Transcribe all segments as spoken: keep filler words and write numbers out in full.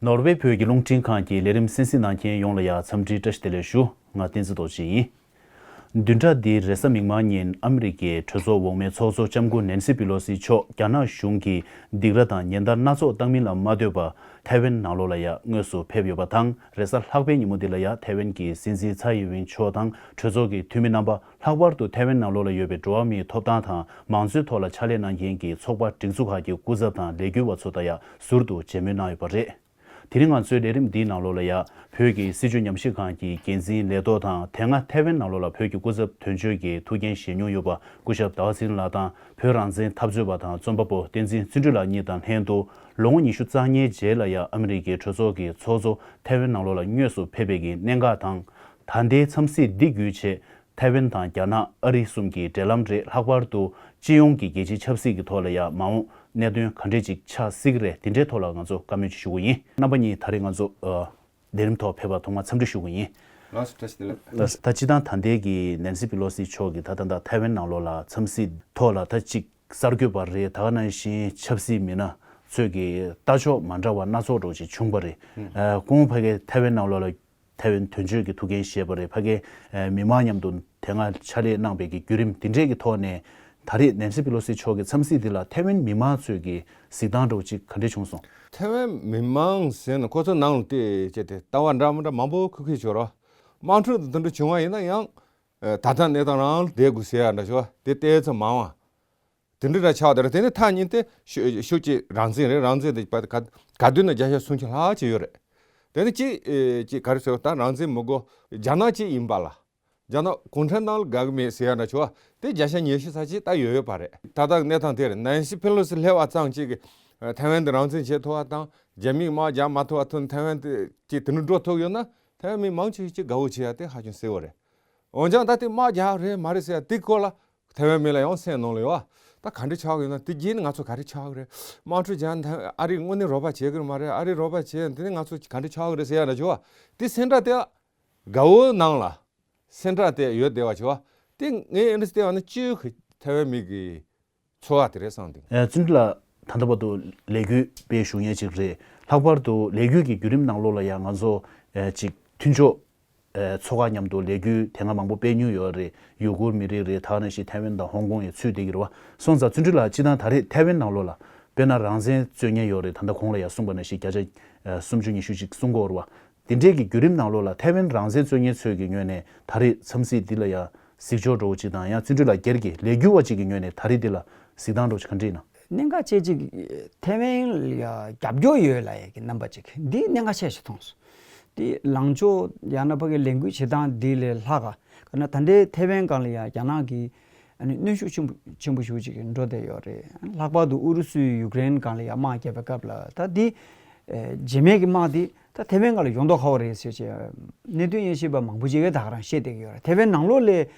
ནོར་ཝེ་བོད་ཀྱི་རླུང་འཕྲིན་ཁང་གི་ལས་རིམ་གསན་གཟིགས་གནང་མཁན་ཡོངས་ལ་ཡང་འཚམས་འདྲིའི་བཀྲ་ཤིས་བདེ་ལེགས་ཞུ། ང་བསྟན་འཛིན་རྡོ་རྗེ་ཡིན། བདུན་ཕྲག་འདིའི་རེས་གཟའ་མིག་དམར་ཉིན་ཨ་མི་རི་ཀའི་གྲོས་ཚོགས་འོག་མའི་ཚོགས་གཙོ་ལྕམ་སྐུ་ནན་སི་པི་ལོ་སི་མཆོག་རྒྱ་ནག་གཞུང་གིས་སྡིགས་ར་དང་ཉེན་བརྡ་སྣ་ཚོགས་བཏང་མིན་ལ་མ་ལྟོས་པར་ཐའེ་ཝན་ནང་ལོགས་ལ་ཡང་དངོས་སུ་ཕེབས་ཡོད་པ་དང་། རེས་གཟའ་ལྷག་པའི་ཉིན་མོ་འདི་ལ་ཡང་ཐའེ་ཝན་གྱི་སྲིད་འཛིན་ཚའེ་ཡིན་ཝེན་མཆོག་དང་གྲོས་ཚོགས་ཀྱི་འཐུས་མི་རྣམ་པ། ལྷག་པར་དུ་ཐའེ་ཝན་ནང་ལོགས་ལ་ཡོད་པའི་འགྲོ་བ་མིའི་ཐོབ་ཐང་དང་མང་གཙོའི་ཐོག་ལ་ཕྱག་ལས་གནང་མཁན་གྱི་ཚོགས་པ་སྒྲིག་འཛུགས་ཁག་གི་སྐུ་ཚབ་དང་ལས་འགུལ་བ་ཚོ་དང་ཡང་ཟུར་དུ་མཇལ་མོལ་གནང་ཡོད་པ་རེད། དེ་རིང་ང་ཚོའི་ལས་རིམ་འདིའི་ནང་ལོགས་ལ་ཡང་བོད་ཀྱི་སྲིད་བྱུས་ཉམས་ཞིབ་ཁང་གི་འགན་འཛིན་ལས་ཐོག་དང་། དེ་སྔ་ཐའེ་ཝན་ནང་ལོགས་ལ་བོད་ཀྱི་སྐུ་ཚབ་དོན་གཅོད་ཀྱི་ཐུགས་འགན་བཞེས་མྱོང་ཡོད་པ་སྐུ་ཞབས་ཟླ་བ་ཚེ་རིང་ལགས་དང་། བོད་རང་བཙན་འཐབ་རྩོད་པ་དང་རྩོམ་པ་པོ་བསྟན་འཛིན་བརྩོན་འགྲུས་ལགས་གཉིས་དང་ལྷན་དུ། ལོ་ངོ་ཉི་ཤུ་རྩ་ལྔའི་རྗེས་ལ་ཡང་ཨ་མི་རི་ཀའི་གྲོས་ཚོགས་ཀྱི་ཚོགས་གཙོ་ཐའེ་ཝན་ནང་ལོགས་ལ་དངོས་སུ་ཕེབས་པའི་གི་གནད་འགག་དང་། ད་ལྟའི་འཚམས་གཟིགས་འདི་བརྒྱུད་བྱས། ཐའེ་ཝན་དང་རྒྱ་ནག་ཨ་རི་གསུམ་གྱི་འབྲེལ་ལམ་རེད། ལྷག་པར་དུ་སྤྱི་ཡོངས་ཀྱི་རྒྱལ་སྤྱིའི་ཆབ་སྲིད་ཀྱི་ཐོག་ལ་ཡང་མ་འོངས་གནད་དོན་ག་འདྲས་ཅིག་ཆགས་སྲིད་ཀྱི་རེད། དེ་འདྲའི་ཐོག་ལ་ང་ཚོ་བཀའ་མོལ་ཅིག་ཞུ་གི་ཡིན། རྣམ་པ་གཉིས་ད་རེས་ང་ཚོ་ཨ་ལས་རིམ་ཐོག་ཕེབས་པར་ཐོག་མར་འཚམས་འདྲི་ཞུ་གི་ཡིན། ལགས་སོ། བཀྲ་ཤིས་བདེ་ལེགས། ལགས་སོ། ད་སྤྱིར་བཏང་ད་ལྟའི་གི་ནན་སི་པི་ལོ་སི་མཆོག་གིས་ད་ད་ད་ཐའེ་ཝན་ནང་ལོགས་ལ་འཚམས་གཟིགས་ཐོག་ལ་ད་ཅིག་གསར་འགོད་པ་རེད། ད་ག་ནང་བཞིན་ཆབ་སྲིད་མི་སྣ་ཚོས་ཀྱི་ལྟ་ཕྱོགས་མ་འདྲ་བ་སྣ་ཚོགས་འདྲ་ཅིག་བྱུང་བ་རེད། ཨ་སྐུ་ངོ་ཕ་གིར་ཐའེ་ཝན་ནང་ལོགས་ལ་ཐའེ་ཝན་དོན་གཅོད་ཀྱི་ཐུགས་འགན་བཞེས་པ་རེད། ཕ་གིའི་ཨ་མི་མང་མཉམ་དུ་དེ་སྔ་ཕྱག་ལས་གནང་བའི་གི་བརྒྱུད་རིམ་འདི་འདྲའི་གི་ཐོག་ནས་ད་རེས་ནན་སི་པི་ལོ་སི་མཆོག་གི་འཚམས་གཟིགས་འདི་ལ་ཐའེ་ཝན་མི་མང་ཚོས་ཀྱི་གཟིགས་སྟངས་འདྲ་བོ་ཅིག་ག་འདྲས་བྱུང་སོང་། ཐའེ་ཝན་མི་མང་ཟེར་ན་ཁོ་ཚོ་ནང་ལ་བལྟས་བྱས་ཏེ་ལྟ་བ་འདྲ་མི་འདྲ་མང་པོ་ཁུག་ཁུག་བྱོས་རོགས། དམག་འཁྲུག་དང་དེ་འདྲ་བྱུང་བ་ཡིན་ན་ཡང་ད་ལྟ་གནས་སྟངས་རང་ལ་བསྡད་དགོས་ཟེར་ཡ་འདྲ་བྱོས་དེ་ལྟས་ཙམ་མང་བ། དེ་འདྲ་འདྲ་ཆགས་བསྡད་རེད། དེ་ནས་ཐག་ཉེ་དེ་ཤུ་ཤུགས་ཀྱིས་རང་བཙན་རེད། རང་བཙན་དེ་བར་ག་ག་དུས་ན་བརྒྱ་ཆ་སུམ་ཅུ་ལྷག་ཅིག་ཡོད་རེད། དེ་ནས་ཅིག་ཨེ་ཅིག་ག་རེ་ཟེར་ད་རང་བཙན་མི་དགོས། རྒྱ་ནག་ཅིག་ཡིན་པ་ལ་རྒྱ་ནག་གུང་ཁྲན་ཏང་ལ་དགའ་གི་མེད་ཟེར་ཡ་འདྲ་བྱུང་བ་དེ་བརྒྱ་ཆ་ཉི་ཤུ་ཙམ་ཅིག་ད་ཡོད་ཡོད་པ་རེད། ད་ལྟ་གནས་སྟངས་དེ་རེད། ནན་སི་ཕེ་ལོ་སི་སླེབས་པ་ཙམ་ཅིག་གིས་ཐའེ་ཝན་དེ་རང་བཙན་བྱེད་ཐུབ་པ་དང་རྒྱ་མིས་དམག་རྒྱག་མ་ཐུབ་པ་ཐུབ་ན་ཐའེ་ཝན་དེ་ཅིག་དེ་འདྲ་འགྲོ་ཐུབ་ཡོད་ན་ཐའེ་ཝན་མི་མང་ཆེ་ཤོས་ཅིག་དགའ་བོ་བྱེད་ཡ་དེ་ཧ་ཅང་གསལ་བོ་རེད། འོན་ཀྱང་ད་དེ་དམག་རྒྱག་རེད་མ་རེད་ཟེར་ཡ་དེ་སྐོར་ལ་ཐའེ་ཝན་མི་ལ་ཡང་སེམས་ནང་ལ་ཡོད་ཨ། ད་ག་འདྲ་ཆགས་ཀྱི་ཡོད་ན་དེ་རྗེས་ནས་ང་ཚོ་ག་རེ་ཆགས་ཀྱི་རེད། དམག་འཁྲུག་བྱས་ན་ཨ་རི་དངོས་གནས་རོགས་པ་བྱེད་ཀྱི་རེད་མ་རེད། ཨ་རི་རོགས་པ་བྱས་ན་དེ་ནས་ང་ཚོ་ག་འདྲ་ཆགས་ཀྱི་རེད་ཟེར་ཡ་འདྲ་བྱུང་བ་དེ་སེམས་ཁྲལ་དེ་དགའ་བོའི་ནང་ལ་སེམས་ཁྲལ་དེ་ཡོད་བསྡད་པ་བྱུང་བ་དེ་ངས་ཨེ་འདྲ་བལྟས་པ་ན་སྤྱིར་གྱི་ཐའེ་ཝན་མི་གི་ཚོར་བ་དེ་རེད་བསམ་འདུག་ཨ་བརྩོན་འགྲུས་ལགས་ད་ལྟ་བར་དུ་ལས་འགུལ་སྤེལ་བཞུགས་མཁན་ཅིག་རེད། ལྷག་པར་དུ་ལས་འགུལ་གྱི་བརྒྱུད་རིམ་ནང་ལོགས་ལ་ཡང་ང་ཚོ་ཨ་ཅིག་མཐུན་ཕྱོགས་ཨ་ཚོགས་ཁག་མཉམ་དུ་ལས་འགུལ་དེ་སྔ་མང་པོ་སྤེལ་མྱོང་ཡོད་རེད། ཡུ་གུར་མི་རིགས་རེད། ད་ག་ནང་བཞིན་ཐའེ་ཝན་དང་ཧོང་ཀོང་ཡང་ཚུད་བསྡད་ཀྱི་རེད་བ། སོང་ཙང་བརྩོན་འགྲུས་ལགས་སྤྱིར་བཏང་ད་རེས་ཐའེ་ཝན་ནང་ལོགས་ལ་དཔེར་ན་རང་བཙན་རྩོད་མཁན་ཡོད་རེད། ད་ལྟ་གོང་ལ་ཡང་གསུངས་པ་ནང་བཞིན་བརྒྱ་ཆ་ཨ་སུམ་ཅུ་ཉི་ཤུ་ཅིག་གསུང་གི་ཡོད་རེད་བ། དེ་འདྲས་ཀྱི་བརྒྱུད་རིམ་ནང་ལོགས་ལ་ཐའེ་ཝན་རང་བཙན་རྩོད་མཁན་ཚོའི་གི་ངོས་ནས་ད་རེས་འཚམས་གཟིགས་འདི་ལ་ཡང་གཟིགས་ཕྱོགས་འདྲ་བོ་ཅིག་དང་ཡང་བརྩོན་འགྲུས་ལགས་སྒེར་གྱི་ལས་འགུལ་བ་ཅིག་གི་ངོས་ནས་ད་རེས་འདི་ལ་གཟིགས་སྟངས་འདྲ་བོ་ཅིག་ག་འདྲས་ཡིན་ན། གནད་འགག་ཆེ་ཅིག་ཐའེ་ཝན་ལ་ཡང་རྒྱབ་སྐྱོར་ཡོད་ལབ་ཡ་གི་རྣམ་པ་ཅིག་འདི་གནད་འགག་ཆེ་ཞིག་མཐོང་སོང་། འདི་ལངས་ཕྱོགས་ཡང་ན་ཕ་གི་ལས་འགུལ་བྱེད་སྟངས་འདི་ལས་ལྷག་ག་ག་ན་ད་ལྟའི་ཐའེ་ཝན་སྒང་ལ་ཡང་རྒྱ་ནག་གི་ཨ་ནི་གནོན་ཤུགས་ཆེན་པོ་ཆེན་པོ་ཞེ་པོ་ཅིག་འགྲོ་བསྡད་ཡོད་རེད། ལྷག་པར་དུ་ཨུ་རུ་སུས་ཡུཀ་རེན་སྒང་ལ་ཡང་དམག་བརྒྱབ་པའི་སྐབས་ལ་ད་འདི་ཨེ་རྗེས་མའི་གི་དམག་འདི་ད་ཐའེ་ཝན་སྒང་ལ་ཡོང་མདོག་ཁ་པོ་རེད་ཟེར་བྱས་གནད་དོན་དབྱེ་ཞིབ་པ་མང་པོ་ཅིག་གིས་ད་ག་རང་བཤད་བསྡད་ཀྱི་ཡོད་རེད། ཐའེ་ཝན་ནང་ལོགས་ལ་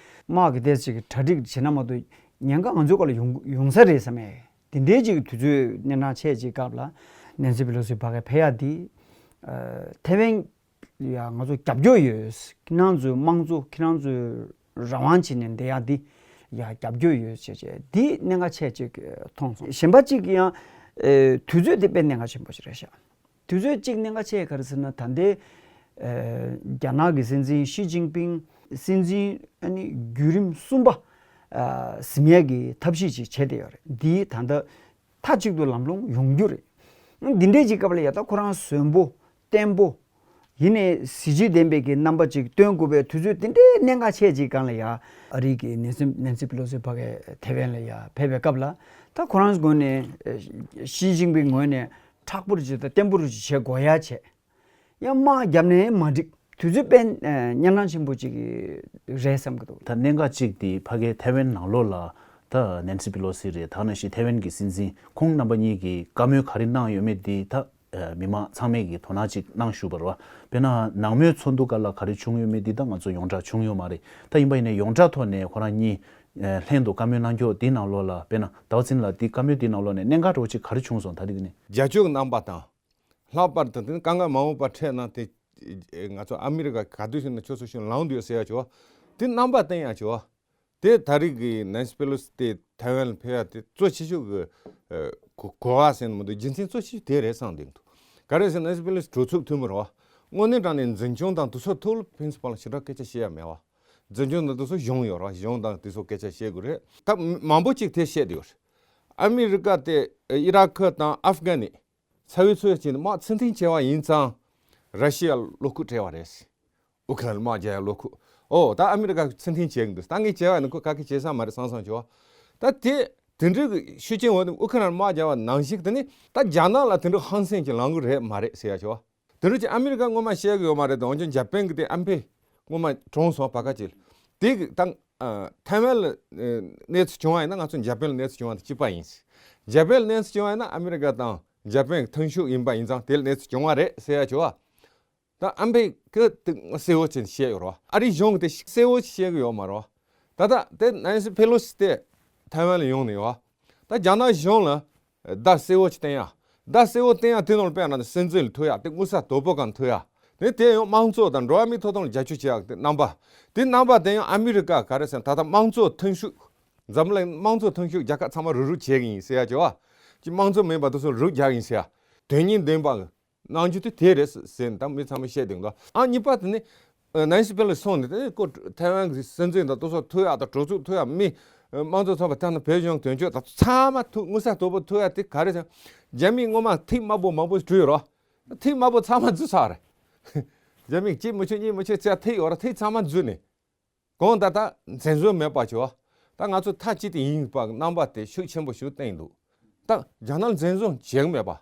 དམག་གི་ཏོག་ཙམ་ཅིག་གྲ་སྒྲིག་བྱེད་ན་མ་གཏོགས་ཉེན་ཁ་ང་ཚོའི་སྒང་ལ་ཡོང་ཡོང་ས་རེད་བསམ་ཡས། དེ་འདྲའི་ཅིག་དུས་ཚོད་གནས་སྟངས་ཆེ་ཅིག་སྐབས་ལ་ནན་སི་པེ་ལོ་སི་ཕ་གིར་ཕེབས་ཡ་འདི་ཨ་ཐའེ་ཝན་ཡ་ང་ཚོ་རྒྱབ་སྐྱོར་ཡོད། ཁྱེད་རང་ཚོའི་དམངས་གཙོ་ཁྱེད་རང་ཚོའི་རང་དབང་བྱས་ནས་བསྡད་ཡ་འདི་ཡ་རྒྱབ་སྐྱོར་ཡོད་ཅེས་བྱས་འདི་གནད་འགག་ཆེ་ཅིག་མཐོང་སོང་། གཞན་པ་ཅིག་ཡང་ཨེ་དུས་ཚོད་འདི་དཔེ་གནད་འགག་ཆེན་པོ་ཞིག་རེད་ཤག་དུས་ཚོད་གཅིག་གནད་འགག་ཆེ་ག་རེ་ཟེར་ན་ད་ལྟའི་ཨ་རྒྱ་ནག་གི་སྲིད་འཛིན་ཞི་ཅིན་ཕིང་སྲིད་འཛིན་ཨ་ནི་བརྒྱུད་རིམ་གསུམ་པ་ཨ་ཟིན་ཡས་ཀྱི་ཐབས་ཤེས་ཅིག་བྱས་བསྡད་ཡོད་རེད། འདིའི་ད་ལྟ་མཐའ་གཅིག་ཏུ་ལམ་ལྷོང་ཡོང་རྒྱུ་རེད། འདི་འདྲའི་ཅིག་སྐབས་ལ་ཡ་ད་ཁོ་རང་གཟན་པོ་བརྟན་པོ་ཡིན་ནའི་གཟི་བརྗིད་ལྡན་པའི་གི་རྣམ་པ་ཅིག་སྟོན་དགོས་པའི་དུས་ཚོད་དེ་འདྲའི་གནད་འགག་ཆེ་ཅིག་སྒང་ལ་ཡ་ཨ་རི་གི་ནན་སི་ནན་སི་པེ་ལོ་སི་ཕ་གི་ཐའེ་ཝན་ལ་ཡ་ཕེབས་པའི་སྐབས་ལ་ད་ཁོ་རང་ངོས་ནས་ཨ་ཞི་ཅིན་ཕིང་ངོས་ནས་མཁྲེགས་པོ་ཅིག་དང་བརྟན་པོ་ཅིག་བྱེད་དགོས་ཡ་བྱས། ཡང་དམག་བརྒྱབ་ནའི་མ་འགྲིག་དུས་ཚོད་དཔེ་ཨ་གཉན་འཕྲང་ཆེན་པོ་ཅིག་རེད་བསམ་གྱི་འདུག་ད་གནད་འགག་གཅིག་དེ་ཕ་གིའི་ཐའེ་ཝན་ནང་ལོགས་ལ་ད་ནན་སི་པི་ལོ་སི་རེད། ད་ག་ནང་བཞིན་ཐའེ་ཝན་གྱི་སྲིད་འཛིན་ཁོང་རྣམ་པ་གཉིས་ཀྱིས་བཀའ་མོལ་ག་རེ་གནང་ཡོད་མེད་དེ་ད་ཨ་མི་མང་ཚང་མས་ཀྱིས་དོ་སྣང་ཅིག་གནང་བཞུགས་པ་རེད་བ། དཔེར་ན་ནང་མོལ་ཚོགས་འདུ་སྐབས་ལ་ག་རེ་བྱུང་ཡོད་མེད་དེ་ད་ང་ཚོ་ཡོངས་གྲགས་བྱུང་ཡོད་མ་རེད། ད་ཡིན་པ་ཡིན་ནའི་ཡོངས་གྲགས་ཐོག་ནས་ཁོ་རང་གཉིས་ཨ་ལྷན་དུ་བཀའ་མོལ་གནང་ཕྱོགས་དེའི་ནང་ལོགས་ལ་དཔེར་ན་ཟླ་བ་ཚེ་རིང་ལགས་དེའི་བཀའ་མོལ་དེའི་ནང་ལོགས་ནས་གནད་འགག་འདྲ་བོ་ཅིག་ག་རེ་བྱུང་སོང་ད་རེས་ཀྱི་ནས། རྒྱབ་སྐྱོར་གནང་པ་དང་། ལྷག་པར་དུ་དེ་ནི་དཀའ་ངལ་མ་འོངས་པར་འཕྲད་ན་དེ་ང་ཚོ་ཨ་མི་རི་ཀ་ག་དུས་ཕྱིན་ན་ཆོག་ས་ཞིག་ལངས་འདུག་ཟེར་ཡ་ཅོ། དེ་རྣམ་པ་བསྟན་ཡ་ཅོ། དེ་ད་རེས་ཀྱི་ནན་སི་པེ་ལོ་སི་དེ་ཐའེ་ཝན་ལ་ཕེབས་ཡ་དེ་གཙོ་ཆེ་ཤོས་ཀྱི་གོ་གོ་བ་ཟེར་ན་མི་འདུག་རྒྱུ་མཚན་གཙོ་ཆེ་ཤོས་དེ་རེད་བསམ་འདུག་ག་རེ་ཟེར་ན་ནེན་སི་པེ་ལོ་སི་གྲོས་ཚོགས་འཐུས་མི་རེད་བ། དངོས་གནས་དྲང་གནས་འཛིན་སྐྱོང་དང་དེ་ཚོ་ཐོག་ལ་ཕིན་སི་པལ་ཞེ་དྲག་སྐད་ཆ་བཤད་ཡ་མེད་བ། འཛིན་སྐྱོང་དང་དེ་ཚོ་གཞུང་ཡོད་རེད་བ། གཞུང་དང་དེ་ཚོ་སྐད་ཆ་བཤད་དགོས་རེད། ད་མང་པོ་ཅིག་དེ་བཤད་བསྡད་ཡོད་རེད། ཨ་མི་རི་ཀ་དེ་ཨི་རག་ཁི་དང་ཨབ་གྷ་ནི་ཚ་བའི་ཚོད་ཅིག་དམག་ཚུར་འཐེན་བྱས་པ་ཡིན་ཙང་ར་ཤི་ཡ་བློ་ཁོག་བྲལ་བ་རེད། ཨུ་ཁུ་ར་ན་དམག་རྒྱག་ཡ་བློ་ཁོག་ཨོ་ད་ཨ་མི་རི་ཀ་ཚུར་འཐེན་བྱེད་གི་འདུག་ད་ངས་བྱས་པ་ནི་ཁོ་ག་གེ་བྱེད་ས་མ་རེད་བསམ་བསམ་བྱས་བ། ད་དེ་དེ་འདྲའི་གི་ཤུགས་རྐྱེན་འོག་ཏུ་ཨུ་ཁུ་ར་ན་དམག་རྒྱག་པ་ནང་བཞིན་དེ་ནི་ད་རྒྱ་ནག་ལ་དེ་འདྲའི་ཧང་སངས་ཀྱི་ལངས་གི་རེད་མ་རེད་ཟེར་ཡ་བྱས་བ། དེ་འདྲ་ཅིག་ཨ་མི་རི་ཀ་སྔོན་མ་བཤད་གི་ཡོད་མ་རེད་དང་འོན་ཀྱང་འཇར་པན་གི་དེ་ཨམ་ཕེ་སྔོན་མ་གྲོངས་སོང་བ་ག་ཅིག་དེ་གི་ད་ཐའེ་ཝན་ལ་གནས་ཚུལ་བྱུང་བ་ཡིན་ན་ང་ཚོ་འཇར་པན་ལ་གནས་ཚུལ་བྱུང་བ་དང་གཅིག་པ་ཡིན། འཇར་པན་ལ་གནས་ཚུལ་བྱུང་བ་ཡིན་ན་ཨ་མི་རི་ཀ་དང་འཇར་པན་གི་མཐུན་ཕྱོགས་ཡིན་པ་ཡིན་ཙང་དེ་ལ་གནས་ཚུལ་བྱུང་བ་རེད་ཟེར་ཡ་བྱས་བ། ད་ཨམ་ཕེ་གི་དེ་གསལ་བོ་ཅིག་བཤད་ཡོད་རོ། ཨ་རིའི་གཞུང་གི་དེ་གསལ་བོ་ཅིག་བཤད་གི་ཡོད་མ་རོ། ད་ལྟ་དེ་ནན་སི་ཕེ་ལོ་སི་དེ་ཐའེ་ཝན་ལ་ཡོང་ནས་ཡོད། ད་རྒྱ་ནག་གཞུང་ལ་བརྡ་གསལ་བོ་ཅིག་བསྟན་ཡ། བརྡ་གསལ་བོ་བསྟན་ཡ་དེ་ནང་ལ་དཔེར་ན་སྲིད་འཛིན་ལ་ཐུག་ཡ་དེ་དངུལ་ས་དོ་པོ་གང་ཐུག་ཡ། དེ་དེ་ཡང་དམངས་གཙོ་དང་འགྲོ་བ་མིའི་ཐོབ་ཐང་ལ་རྒྱབ་སྐྱོར་བྱེད་ཡ་དེ་རྣམ་པ། དེ་རྣམ་པ་དེ་ཡང་ཨ་མི་རི་ཀ་ག་རེ་ཟེར་ད་ལྟ་དམངས་གཙོ་མཐུན་ཤོས། འཛམ་གླིང་དམངས་གཙོ་མཐུན་ཤོས་རྒྱལ་ཁབ་ཚང་མ་རུག་རུག་བྱེད་གི་ཡིན་ཟེར་ཡ་བྱས་བ། ཅི་དམངས་གཙོ་མིན་པ་དེ་ཚོ་རུག་རྒྱག་གི་ཡིན་ཟེར་ཡ། དོན་སྙིང་ལྡན་པ། གནང་རྒྱུ་དེ་དེ་རེད་ཟེར་ནས་ད་མི་ཚང་མས་བཤད་བསྡད་འདུག་ཨ་གཉིས་པ་དེ་ནི་ནན་སི་པེ་ལོ་སི་སོང་ནས་དེ་ནི་ཁོ་ཐའེ་ཝན་གྱི་སྲིད་འཛིན་དང་དེ་ཚོ་ཐུག་ཡག་དང་གྲོས་ཚོགས་ཐུག་ཡག་མི་དམངས་གཙོ་ཚོགས་པ་ཐ་ན་བོད་གཞུང་དོན་གཅོད་དང་ཚང་མ་ཐུག་དངུལ་ས་དོ་པོ་ཐུག་ཡག་དེ་ག་རེ་ཟེར། རྒྱ་མིས་སྔོན་མ་ཐིག་དམར་པོ་མང་པོ་བྲིས་ཡོད་རོ། ཐིག་དམར་པོ་ཚང་མ་འཛུལ་ཚར་རེད། རྒྱ་མིས་གཅིག་མི་ཆོད་གཉིས་མི་ཆོད་ཚེ་ཐིག་ཡོད་ར་ཐིག་ཚང་མ་འཛུལ་ནས། གང་ལྟར་ད་འཛིན་བཟུང་མེད་པ་བྱས་བ། ད་ང་ཚོ་མཐའ་གཅིག་ཏུ་ཡིན་པ་རྣམ་པ་དེ་ཤུགས་ཆེན་པོ་ཞིག་བསྟན་འདུག་ད་རྒྱ་ནག་འཛིན་བཟུང་བྱེད་ཀྱི་མེད་པ།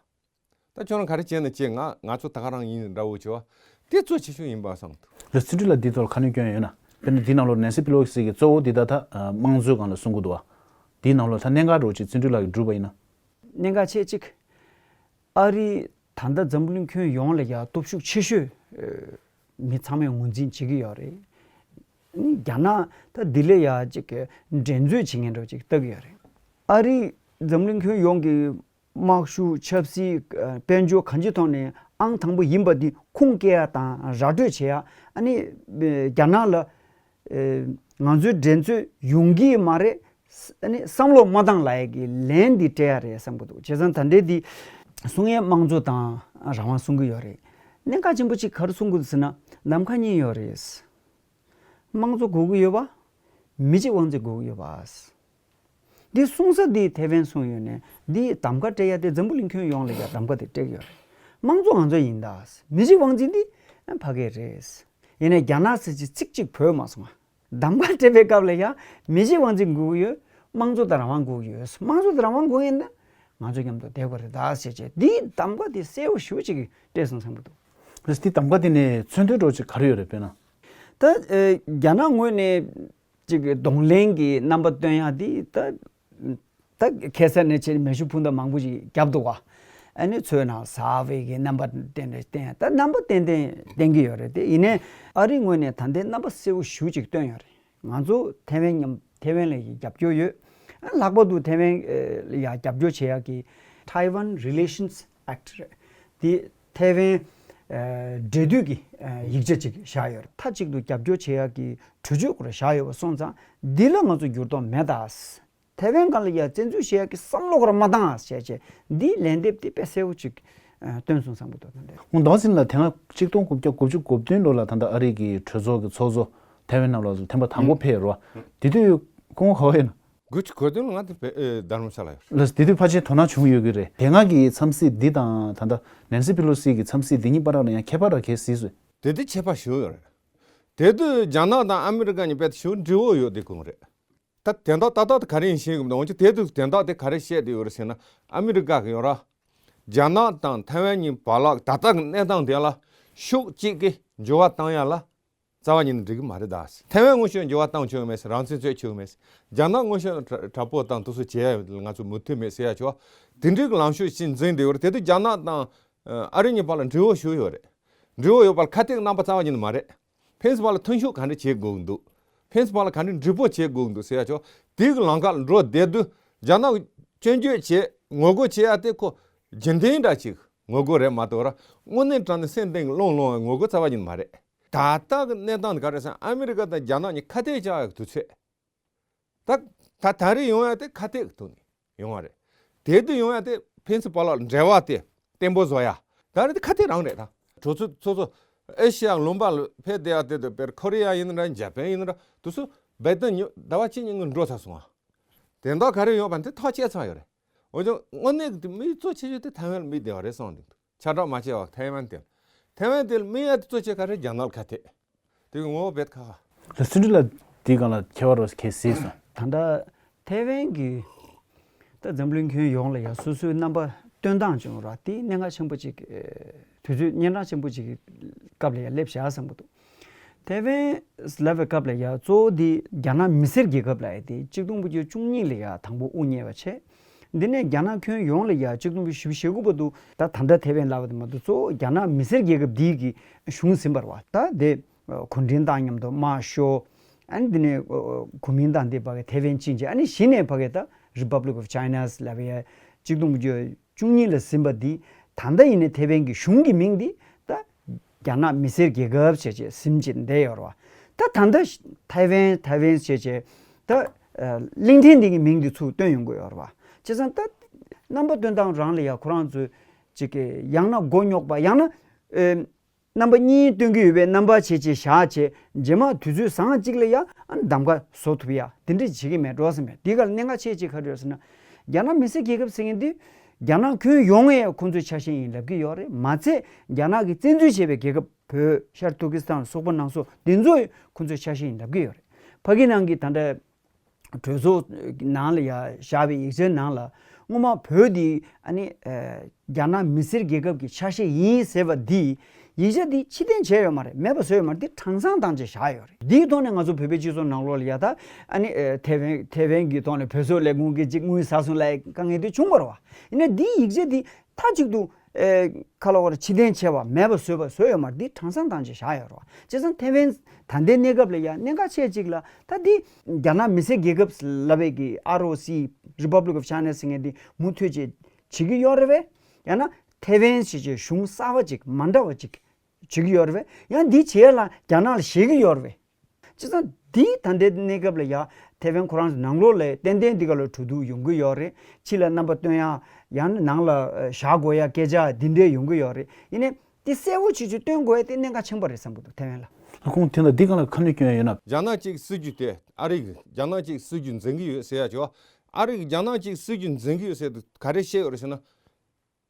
ད་ཁྱོད་རང་ག་རེ་བྱས་ན་བྱེད། ང་ང་ཚོ་ད་ག་རང་ཡིན་འདྲ་བོ་བྱས་བ། དེ་གཙོ་ཆེ་ཤོས་ཡིན་པ་བསམ་འདུག་ལགས་བརྩོན་འགྲུས་ལགས་འདིའི་ཐོག་ལ་ཁ་སྣོན་སྐྱོན་ཡོད་ན། དཔེར་ན་འདིའི་ནང་ལོགས་ནན་སི་པི་ལོ་སི་གིས་གཙོ་བོ་འདི་ད་ད་དམངས་གཙོའི་སྒང་ལ་གསུང་གི་འདུག་བ། འདིའི་ནང་ལོགས་ད་གནད་འགག་འདྲ་བོ་ཅིག་བརྩོན་འགྲུས་ལགས་ཀྱིས་བསྒྲུབས་པ་ཡིན་ན། གནད་འགག་ཆེ་གཅིག་ཨ་རི་ད་ལྟ་འཛམ་བུ་གླིང་ཁྱོན་ཡོངས་ལ་ཡ་སྟོབས་ཤུགས་ཆེ་ཤོས་ཨ་མི་ཚང་མས་ངོས་འཛིན་བྱེད་ཀྱི་ཡོད་རེད། ཨ་ནི་རྒྱ་ནག་ད་འདི་ལས་ཡ་གཅིག་གི་འགྲན་རྩོད་བྱེད་མཁན་འདྲ་བོ་ཅིག་ལྟ་གི་ཡོད་རེད། ཨ་རི་འཛམ་གླིང་ཁྱོན་ཡོངས་ཀྱི་དམག་ཤུགས་ཆབ་སྲིད་ཨ་དཔལ་འབྱོར་གང་ཅིའི་ཐོག་ནས་ཨང་དང་པོ་ཡིན་པ་འདི་ཁུངས་སྐྱེལ་ཡ་དང་ར་སྤྲོད་བྱེད་ཡ། ཨ་ནི་ཨ་རྒྱ་ནག་ལ་ཨེ་ང་ཚོའི་འགྲན་རྩོད་ཡོང་གི་མ་རེད། ཨ་ནི་བསམ་བློ་མ་བཏང་ལབ་ཡས་ཀྱི་ལན་འདི་སྤྲད་ཡ་རེད་བསམ་གྱི་འདུག་བྱས་ཙང་ད་ལྟའི་འདི་གསུང་ཡས་དམངས་གཙོ་དང་རང་དབང་གསུང་གི་ཡོད་རེད། གནད་འགག་ཆེན་པོ་གཅིག་ག་རེ་གསུང་གི་འདུག་ཟེར་ན་ལམ་ཁ་གཉིས་ཡོད་རེད། དམངས་གཙོ་དགོས་ཀྱི་ཡོད་པ། མི་གཅིག་དབང་འཛིན་དགོས་ཀྱི་ཡོད་པ། འདི་གསུང་ས་འདི་ཐེ་ཝན་གསུངས་ཡོད་ནས་འདི་གདམ་ག་སྤྲད་ཡ་དེ་འཛམ་བུ་གླིང་ཁྱོན་ཡོངས་ལ་ཡ་གདམ་ག་དེ་སྤྲད་ཀྱི་ཡོད་རེད། དམངས་གཙོ་ང་ཚོ་ཡིན་ད། མི་གཅིག་དབང་འཛིན་འདི་ཕ་གི་རེད། ཡིན་ནའི་རྒྱ་ནག་ཟེར་གྱི་ཚིག་གཅིག་བོས་མ་སོང་ང་། གདམ་ག་སྤྲད་པའི་སྐབས་ལ་ཡ་མི་གཅིག་དབང་འཛིན་དགོས་ཀྱི་ཡོད། དམངས་གཙོ་དང་རང་དབང་དགོས་ཀྱི་ཡོད། དམངས་གཙོ་དང་རང་དབང་དགོས་ཡིན་ན་ང་ཚོ་མཉམ་དུ་བསྡད་དགོས་རེད་ད་ཟེར་བྱས་འདི་གདམ་ག་དེ་གསལ་པོ་ཞེ་པོ་ཅིག་སྤྲད་སོང་བསམ་གྱི་འདུག་ལགས་འདི་གདམ་ག་དེ་ནས་མཚོན་དོན་འདྲ་བོ་ཅིག་ག་རེ་ཡོད་རེད་དཔེར་ན། ད་ཨེ་རྒྱ་ནག་ངོས་ནས་ཅིག་གདོང་ལེན་གྱི་རྣམ་པ་སྟོན་ཡག་འདི་ད་ད་ཁ་སང་ནས་བྱས་མེ་ཤུགས་འཕུར་མདའ་མང་པོ་ཞིག་བརྒྱབ་འདུག་ག་ཨ་ནི་མཚོན་ན་ཟ་བའི་གི་རྣམ་པ་བསྟན་བསྟན་ད་རྣམ་པ་བསྟན་བསྟན་བསྟན་གྱི་ཡོད་རེད་དེ། ཡིན་ནའི་ཨ་རི་ངོས་ནས་ད་ལྟའི་རྣམ་པ་གསལ་པོ་ཞེ་པོ་ཅིག་བཏོན་ཡོད་རེད། ང་ཚོ་ཐེ་ཝན་མཉམ་ཐེ་ཝན་ལ་ཡི་རྒྱབ་སྐྱོར་ཡོད། ཨ་ལྷག་པར་དུ་ཐེ་ཝན་ཨེ་ལ་ཡ་རྒྱབ་སྐྱོར་བྱེད་ཡག་གི་Taiwan Relations Act རེད། དེ་ཐེ་ཝན་ཨེ་འབྲེལ་མཐུད་ཀྱི་ཨེ་ཡིག་ཆ་ཅིག་བཞག་ཡོད་རེད། མཐའ་གཅིག་ཏུ་རྒྱབ་སྐྱོར་བྱེད་ཡག་གི་གྲོས་ཆོད་སྐོར་བཞག་ཡོད་པ་སོང་ཙང་འདི་ལ་ང་ཚོ་འགྱུར་ལྡོག་མེད་ད། ཐེ་ཝན་སྒང་ལ་ཡ་བཙན་འཛུལ་བྱེད་ཡག་གི་བསམ་བློ་སྐོར་མ་བཏང་ཨ་ཞེས་བྱས་འདིའི་ལན་འདེབས་དེ་དཔེ་གསལ་པོ་ཅིག་ཨ་སྟོན་སོང་བསམ་གྱི་འདུག་ད་ལྟ། ཧུང་ཏོང་སིན་ལ་དེ་སྔ་གཅིག་སྟོང་དགུ་བརྒྱ་དགུ་བཅུ་གོ་བདུན་ལོ་ལ་ད་ལྟ་ཨ་རི་གི་གྲོས་ཚོགས་ཀྱི་ཚོགས་གཙོ་ཐེ་ཝན་ནང་ལོགས་སུ་ཐེངས་མ་དང་པོ་ཕེབས་རོ། དེ་དུས་ཁོང་ག་པར་ཡོད་ན། དགུ་བཅུ་གོ་བདུན་ལ་ང་དེ་བེ་ཨེ་རྡ་རམ་ས་ལ་ཡོད། ལགས་དེ་དུས་ཕལ་ཆེར་དོ་སྣང་བྱུང་ཡོད་ཀྱི་རེད། དེ་སྔ་གི་འཚམས་གཟིགས་འདི་དང་ད་ལྟ་ནན་སི་པི་ལོ་སི་གི་འཚམས་གཟིགས་འདི་གཉིས་བར་ལ་ཡང་ཁྱད་པར་ར་གས་གཟིགས་སོང་། དེ་དུས་ཁྱད་པར་ཞིག་ཡོད་རེད། དེ་དུས་རྒྱ་ནག་དང་ཨ་མི་རི་ཀ་གཉིས་དཔེ་ཞིག་འབྲེལ་བ་ཡོད་དེ་གོང་རེད། ད་དེ་འདྲ་ཏག་ཏག་ཏུ་ག་རེ་ཡིན་ཤེས་གི་མི་འདུག་འོན་ཀྱང་དེ་དུས་དེ་འདྲ་དེ་ག་རེ་བཤད་དེ་ཡོད་རེད་ཟེར་ན་ཨ་མི་རི་ཀ་གི་ཡོད་ར། རྒྱ་ནག་དང་ཐའེ་ཝན་གཉིས་བར་ལ་ད་ལྟ་གི་གནས་སྟངས་དེ་ལ་ཕྱོགས་གཅིག་གི་འགྱུར་བ་བཏང་ཡ་ལ་རྩ་བ་ཉིད་ནས་འགྲིག་གི་མ་རེད་ད། ཐའེ་ཝན་སྔོན་ཆད་འགྱུར་བ་བཏང་ཆོག་གི་མེད་ཟེར། རང་བཙན་རྩོད་ཆོག་གི་མེད་ཟེར། རྒྱ་ནག་སྔོན་ཆད་དྲག་དྲག་པོ་དང་དེ་ཚོ་བྱེད་ཡ་ཡོད་ལ་ང་ཚོ་མུ་མཐུད་མེད་ཟེར་ཡ་ཆོག་དེ་འདྲའི་གི་ལངས་ཕྱོགས་ཤིག་འཛིན་བསྡད་ཡོད་རེད། དེ་དུས་རྒྱ་ནག་དང་ཨ་རི་གཉིས་བར་ལ་འབྲེལ་བ་ཞུ་ཡོད་རེད། འབྲེལ་བ་ཡོད་པར་ཁ་གཏད་རྣམ་པ་རྩ་བ་ཉིད་ནས་མ་རེད། ཕན་ཚུན་བར་ལ་མཐུན་ཕྱོགས་ག་འདྲ་བྱེད་དགོས་ཀྱི་འདུག་ཕན་ཚུན་བར་ལ་ག་འདྲ་འགྲིག་པོ་བྱེད་དགོས་ཀྱི་འདུག་ཟེར་ཡ་ཆོག་དེའི་གི་ལམ་ཁ་ལ་འགྲོ་བསྡད་དུས་རྒྱ་ནག་གི་སྐྱོན་བརྗོད་བྱེད་ངོ་རྒོལ་བྱེད་ཡ་དེ་ཁོ་རྒྱུན་ལྡན་འདྲ་ཅིག་ངོ་རྒོལ་རེད་མ་གཏོགས་ར་དངོས་གནས་དྲང་གནས་སེམས་གཏིང་གི་བློང་བློང་བའི་ངོ་རྒོལ་རྩ་བ་ཉིད་ནས་མ་རེད། ད་ལྟ་གི་གནས་སྟངས་འདི་ག་རེ་ཟེར་ན་ཨ་མི་རི་ཀ་དང་རྒྱ་ནག་གཉིས་ཁ་གཏད་བཅག་ཡག་གི་དུས་ཚོད། ད་ད་ད་རེས་ཡོང་ཡ་དེ་ཁ་གཏད་ཀྱི་ཐོག་ནས་ཡོང་བ་རེད། དེ་དུས་ཡོང་ཡ་དེ་ཕན་ཚུན་བར་ལ་འབྲེལ་བ་དེ་བརྟན་པོ་བཟོ་ཡ། ད་རེད་དེ་ཁ་གཏད་རང་རེད་ད། གྲོས་ཚོགས་སོ་སོ་ཨེ་ཤི་ཡ་ལུང་པ་ལ་ཕེབས་བསྡད་ཡ་དེ་དུ་དཔེར་ཁོ་རེ་ཡ་ཡིན་ན་འདྲ་འཇར་པན་ཡིན་ན་འདྲ་དུ་སུ་བེ་ཏན་ཉོ་ཟླ་བ་གཅིག་གཉིས་ཀྱི་འགྲོ་ཚར་སོང་ཨ། དེ་འདྲ་ག་རེ་ཡོད་པ་དེ་ཐག་བཅད་ཚར་ཡོད་རེད། འོན་ཀྱང་དངོས་གནས་ཀྱི་དེ་མི་གཙོ་ཆེ་ཤོས་དེ་ཐའེ་ཝན་ལ་དམིགས་བསྡད་པ་རེད་བསམ་འདུག་ཁྱབ་བསྒྲགས་མ་བྱས་པ་ཐའེ་ཝན་དེ་ལ། ཐའེ་ཝན་དེ་ལ་དམིགས་ཡ་དེ་གཙོ་ཆེ་ག་རེ་རྒྱ་ནག་ལ་ཁ་གཏད། དེ་གི་ངོ་བོ་བེད་ཁ་ཁ། ལ་སུན་ཏྲི་ལ་དེའི་སྒང་ལ་ཁྱད་པར་རོ་ཁྱེད་གཟིགས་སོང་། ད་ལྟ་ཐའེ་ཝན་གྱི་ད་འཛམ་གླིང་ཁྱོན་ཡོངས་ལ་ཡ་སོ་སོའི་རྣམ་པ་སྟོན་སྟངས་ཅིག་ཡོད་ར་དེ་གནད་འགག་ཆེན་པོ་ཅིག་དུས་ཚོད་གཉན་འཕྲང་ཆེན་པོ་ཅིག་གི་སྐབས་ལ་ཡ་སླེབས་བཞག་བསམ་གྱི་འདུག་ཐའེ་ཝན་ལབ་པའི་སྐབས་ལ་ཡ་གཙོ་བོ་དེ་རྒྱ་ནག་མི་སེར་རྒྱལ་ཁབ་ལ་ཡ་དེ་གཅིག་སྟོང་དགུ་བརྒྱ་བཅུ་གཉིས་ལ་ཡ་དང་པོ་དབུ་བརྙེས་པ་བྱས། འདི་ནས་རྒྱ་ནག་ཁྱོན་ཡོངས་ལ་ཡ་གཅིག་སྟོང་དགུ་བརྒྱ་བཞི་བཅུ་ཞེ་དགུ་བར་དུ་ད་ད་ལྟ་ཐའེ་ཝན་ལབ་པ་དེ་མ་གཏོགས་གཙོ་བོ་རྒྱ་ནག་མི་སེར་རྒྱལ་ཁབ་འདི་གི་གཞུང་ཟིན་པ་རེད་བ། ད་དེ་གུང་ཁྲན་ཏང་མཉམ་དུ་དམར་ཤོག་ཨ་ནི་འདི་ནས་གོ་མིན་ཏང་དེ་ཕ་གི་ཐའེ་ཝན་ཅིན་ཅེ་ཨ་ནི་གཞི་ནས་ཕ་གི་ད་Republic of China ལབ་ཡ་གཅིག་སྟོང་དགུ་བརྒྱ་བཅུ་གཉིས་ལ་ཟིན་པ་འདི་ད་ལྟ་ཡིན་ནའི་ཐའེ་ཝན་གྱི་གཞུང་གི་མིང་འདི་ད་རྒྱ་ནག་མི་སེར་རྒྱལ་ཁབ་བྱས་བྱས་ཟིན་བྱས་བསྡད་ཡོད་རེད་བ། ད་ད་ལྟ་ཐའེ་ཝན་ཐའེ་ཝན་བྱས་བྱས་ད་གླིང་ཕྲན་འདི་གི་མིང་འདི་ཚུར་བཏོན་ཡོང་གི་ཡོད་རེད་བ། བྱས་ཙང་ད་རྣམ་པ་སྟོན་སྟངས་རང་ལ་ཡ་ཁོ་རང་ཚོས་ཅིག་གི་ཡང་ན་མགོ་རྙོག་པ་ཡང་ན་ཨེ། རྣམ་པ་གཉིས་སྟོན་གྱི་ཡོད་པའི་རྣམ་པ་བྱས་བྱས་བཞག་བྱས་རྗེས་མ་དུས་ཚོད་བཟང་གཅིག་ལ་ཡ་ཨ་གདམ་ག་བཟོ་ཐུབ་ཡ་དེ་འདྲ་བྱེད་ཀྱི་མེད་འགྲོ་བསམ་པས། འདི་ག་ལ་གནད་འགག་ཆེ་ཅིག་ག་རེ་ཡོད་ཟེར་ན། རྒྱ་ནག་མི་སེར་རྒྱལ་ཁབ་ཟེར་མཁན་འདི་རྒྱ་ནག་ཁྱོན་ཡོངས་ཡ་ཁོང་ཚོའི་ཆ་ཤས་ཡིན་ལབ་ཀྱི་ཡོད་རེད། མ་ཚད་རྒྱ་ནག་གིས་བཙན་འཛུལ་བྱས་པའི་རྒྱལ་ཁབ་བོད་ཤར་ཏུར་ཀི་སི་ཐན་སོག་པོ་ནང་སོགས་དེ་ཚོ་ཁོང་ཚོའི་ཆ་ཤས་ཡིན་ལབ་ཀྱི་ཡོད་རེད། ཕ་གི་ནང་གི་ད་ལྟ་གྲོས་ཚོགས་ནང་ལ་ཡ་བཞག་པའི་ཡིག་ཆའི་ནང་ལ་སྔོན་མ་བོད་འདི་ཨ་ནི་ཨ་རྒྱ་ནག་མི་སེར་རྒྱལ་ཁབ་ཀྱི་ཆ་ཤས་ཡིན་ཟེར་བ་འདི་ཡིག་ཆ་འདི་ཕྱིར་འཐེན་བྱས་ཡོད་མ་རེད། མེད་པ་བཟོས་ཡོད་མ་རེད། འདི་གྲངས་ཚང་བཏང་བྱས་བཞག་ཡོད་རེད། འདིའི་ཐོག་ནས་ང་ཚོ་བོད་པའི་སྤྱི་ཚོགས་ནང་ལོགས་ལ་ཡ་ད་ཨ་ནི་ཨ་ཐའེ་ཝན་ཐའེ་ཝན་གྱི་ཐོག་ནས་བོད་སོག་ལས་ཁུངས་ཀྱིས་ཅིག་དངུལ་ཟ་སོང་ལབ་དཀའ་ངལ་འདི་བྱུང་བ་རེད་བ། ཡིན་ན་འདིའི་ཡིག་ཆ་འདི་མཐའ་གཅིག་ཏུ། ཨེ། ཁ་ལོ་བར་ཕྱིར་འཐེན་བྱས་པ་མེད་པ་བཟོས་པ་བཟོས་ཡོད་མ་རེད། འདི་གྲངས་ཚང་བཏང་བྱས་བཞག་ཡོད་རེད་བ། བྱས་ཙང་ཐའེ་ཝན་ད་ལྟའི་གནས་སྐབས་ལ་ཡང་གནད་འགག་ཆེ་གཅིག་ལ་ད་འདི་རྒྱ་ནག་མི་སེར་རྒྱལ་ཁབ་ལབ་པའི་གི་ཨར་ཨོ་སི་Republic of China ཟེར་མཁན་འདི་མུ་མཐུད་བྱས་བྱེད་ཀྱི་ཡོད་རེད་བས། ཡང་ན་ཐའེ་ཝན་ཞེས་བྱས་གཞུང་གསར་པ་ཅིག་མ་འདྲ་བ་ཅིག་བྱེད་ཀྱི་ཡོད་རེད་བས། ཡང་འདི་བྱས་ལ་རྒྱ་ནག་ལ་བཤད་ཀྱི་ཡོད་རེད་བས། བྱས་ཙང་འདི་ད་ལྟའི་གནས་སྐབས་ལ་ཡ་ཐའེ་ཝན་ཁོ་རང་ཚོ་ནང་ལོགས་ལ་ཏན་ཏན་འདི་ག་ལ་གྲོས་བསྡུར་ཡོང་གི་ཡོད་རེད། ཕྱི་ལ་རྣམ་པ་སྟོན་ཡ་ཡང་ན་ནང་ལ་བཞག་དགོས་ཡ་སྐད་ཆ་འདི་འདྲས་ཡོང་གི་ཡོད་རེད། ཡིན་ནའི་འདི་གསལ་བོ་ཆེ་ཆེ་སྟོན་དགོས་ཡ་དེ་གནད་འགག་ཆེན་པོ་རེད་བསམ་གྱི་འདུག་ཐའེ་ཝན་ལ། ལྷ་ཁོང་དེ་ལ་འདི་ག་ལ་ཁ་སྣོན་སྐྱོན་ཡ་ཡོད་ན། རྒྱ་ནག་གཅིག་སྲིད་ཇུས་དེ་ཨ་རི་གི་རྒྱ་ནག་གཅིག་སྲིད་ཇུས་འཛིན་གྱི་ཡོད་ཟེར་ཡ་ཅིག་བ། ཨ་རི་གི་རྒྱ་ནག་གཅིག་སྲིད་ཇུས་འཛིན་གྱི་ཡོད་ཟེར་དུས་ག་རེ་བཤད་ཡོད་རེད་ཟེར་ན།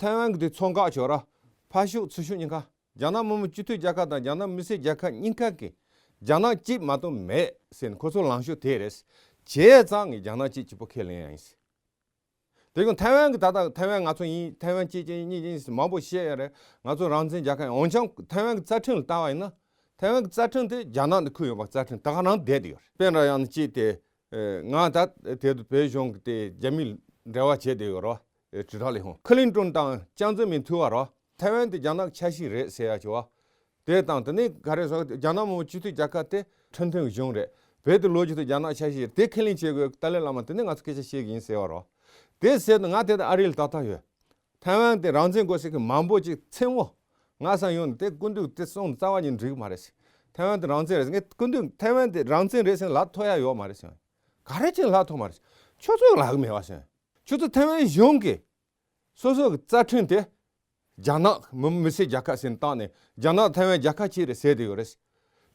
ཐའེ་ཝན་གྱི་དེ་མཚོ་འགག་ཆོག་ར། ཕར་ཕྱོགས་ཚུར་ཕྱོགས་གཉིས་ཀ་རྒྱ་ནག་མི་དམངས་སྤྱི་མཐུན་རྒྱལ་ཁབ་དང་རྒྱ་ནག་མི་སེར་རྒྱལ་ཁབ་གཉིས་ཀ་གིས་རྒྱ་ནག་གཅིག་མ་གཏོགས་མེད་ཟེར་ནས་ཁོ་ཚོ་ལངས་ཕྱོགས་དེ་རེད། བྱས་ཙང་ངས་རྒྱ་ནག་གཅིག་གཅིག་པོ་ཁས་ལེན་ཡ་ཡིན་ཟེར། དེ་ཀུན་ཐའེ་ཝན་གྱི་ད་ལྟ་ཐའེ་ཝན་ང་ཚོ་ཡིན་ཐའེ་ཝན་གཅིག་གཅིག་གཉིས་གཉིས་མང་པོ་བཤད་ཡ་རེད། ང་ཚོ་རང་བཙན་རྒྱལ་ཁབ་ཡིན། འོན་ཀྱང་ཐའེ་ཝན་གྱི་རྩ་ཁྲིམས་ལ་ལྟ་བ་ཡིན་ན་ཐའེ་ཝན་གྱི་རྩ་ཁྲིམས་དེ་རྒྱ་ནག་ནས་ཁུར་ཡོང་བ་རྩ་ཁྲིམས་ད་ག་རང་བསྡད་དེ་ཡོད་རེད། དཔེར་ན་ཡང་ན་གཅིག་དེ། ང་ད་དེ་དུ་བོད་གཞུང་གི་དེ་རྒྱ་མིའི་འབྲེལ་བ་བྱས་བསྡད་ཡོད་རེད་བ། དྲིལ་བསྒྲགས་ལས་ཁུངས་ཁི་ལིན་ཏོན་དང་ཅང་ཙེ་མིན་ཐུག་པ་རེད་བ། ཐའེ་ཝན་དེ་རྒྱ་ནག་ཆ་ཤས་རེད་ཟེར་ཡ་བྱས་བ། དེ་དང་དེ་ནས་ག་རེ་ཟེར་རྒྱ་ནག་མི་དམངས་སྤྱི་མཐུན་རྒྱལ་ཁབ་དེ་ཁྲིམས་མཐུན་གྱི་གཞུང་རེད། བོད་དེ་ལོ་རྒྱུས་དུ་རྒྱ་ནག་ཆ་ཤས་རེད། དེ་ཁས་ལེན་བྱེད་དགོས་ཏཱ་ལའི་བླ་མ་དེ་ནས་ང་ཚོ་སྐད་ཆ་བཤད་གི་ཡིན་ཟེར་བ་རེད་བ། དེ་ཟེར་དུས་ང་དེ་དང་ཨ་རི་ལ་ཏག་ཏག་ཡོད། ཐའེ་ཝན་དེ་རང་བཙན་དགོས་ཟེར་མཁན་མང་པོ་ཅིག་མཚན་མོ་ང་སང་ཡོང་དེ་སྐུ་མདུན་དེ་གསུང་རྩ་བ་ཉིད་འགྲིག་གི་མ་རེད་ཟེར། ཐའེ་ཝན་དེ་རང་བཙན་རེད་ཟེར་ངས་སྐུ་མདུན་ཐའེ་ཝན་དེ་རང་བཙན་རེད་ཟེར་ལབ་ཐུབ་ཡ་ཡོད་མ་རེད་ཟེར། ག་རེ་བྱས་ལབ་ཐུབ་མ་རེད་ཟེར། ཁྱོད་ཚོས་ལབ་གི་མེད་བ་ཟེར། ཁྱོད་ཚོ་ཐའེ་ཝན་གཞུང་གིས་སོ་སོ་གི་རྩ་ཁྲིམས་དེ་རྒྱ་ནག་མི་མི་སེར་རྒྱལ་ཁབ་ཟེར་བཏང་ནས་རྒྱ་ནག་ཐའེ་ཝན་རྒྱལ་ཁབ་གཅིག་རེད་ཟེར་བསྡད་ཡོད་རེད།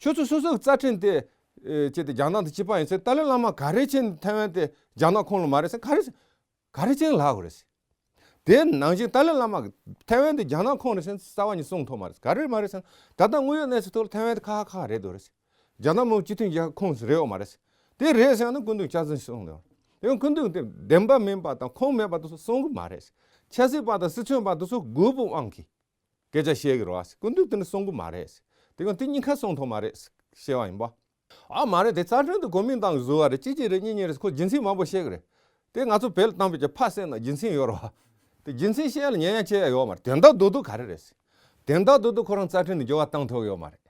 ཁྱོད་ཚོ་སོ་སོ་གི་རྩ་ཁྲིམས་དེ་ཨེ་བྱས་ཏེ་རྒྱ་ནག་དང་གཅིག་པ་ཡིན་ཟེར། ཏཱ་ལའི་བླ་མ་ག་རེ་བྱས་ནས་ཐའེ་ཝན་དེ་རྒྱ་ནག་ཁོངས་ལ་མ་རེད་ཟེར་ག་རེ་ག་རེ་བྱས་ནས་ལབ་དགོས་རེད་ཟེར། དེ་ནང་བཞིན་ཏཱ་ལའི་བླ་མ་གིས་ཐའེ་ཝན་དེ་རྒྱ་ནག་ཁོངས་རེད་ཟེར་རྩ་བ་ཉིད་གསུང་ཐུབ་མ་རེད། ག་རེ་མ་རེད་ཟེར་ན་ད་ལྟ་དངོས་ཡོད་གནས་ཚུལ་ཐོག་ལ་ཐའེ་ཝན་དེ་ཁག་ཁག་རེད་འདུག་རེད་ཟེར། རྒྱ་ནག་མི་དམངས་སྤྱི་མཐུན་རྒྱལ་ཁབ་ཁོངས་སུ་རེད་ཡོད་མ་རེད་ཟེར། དེ་རེད་ཟེར་ན་སྐུ་མདུན་སྐྱག་རྫུན་གསུངས་འདུག་དེ་སྐུ་མདུན་དེ་བདེན་པ་མིན་པ་དང་ཁུངས་མེད་པ་དེ་ཚོ་གསུང་གི་མ་རེད་ཟེར། ཆབ་སྲིད་པ་དང་སྲིད་དོན་པ་དེ་ཚོ་རྒོད་པོའི་དབང་གིས་སྐད་ཆ་བཤད་གི་རེད་བ་ཟེར། སྐུ་མདུན་དེ་འདྲ་གསུང་གི་མ་རེད་ཟེར། དེ་གང་དེ་གཉིས་ཀ་གསུང་ཐུབ་མ་རེད་ཟེར་བཤད་པ་ཡིན་པ། ཨ་མ་རེད། དེ་རྩ་ཁྲིམས་དེ་གོ་མིན་ཏང་གིས་བཟོས་པ་རེད། གཅིག་གཅིག་རེད། གཉིས་གཉིས་རེད་ཟེར་ཁོ་རྒྱུ་མཚན་མང་པོ་བཤད་གི་རེད། དེ་ང་ཚོ་བོད་ལ་བཏང་བའི་ཕ་བསད་ན་རྒྱུ་མཚན་ཡོད་རེད་བ། དེ་རྒྱུ་མཚན་བཤད་ཡ་ལ་ཉན་ཡ་བྱེད་ཡ་ཡོད་མ་རེད། དོན་དག་རྡོག་རྡོག་ག་རེ་རེད་ཟེར། དོན་དག་རྡོག་རྡོག་ཁོ་རང་རྩ་ཁྲིམས་དེ་འགྱུར་བ་བཏང་ཐུབ་ཡོད་མ་རེད།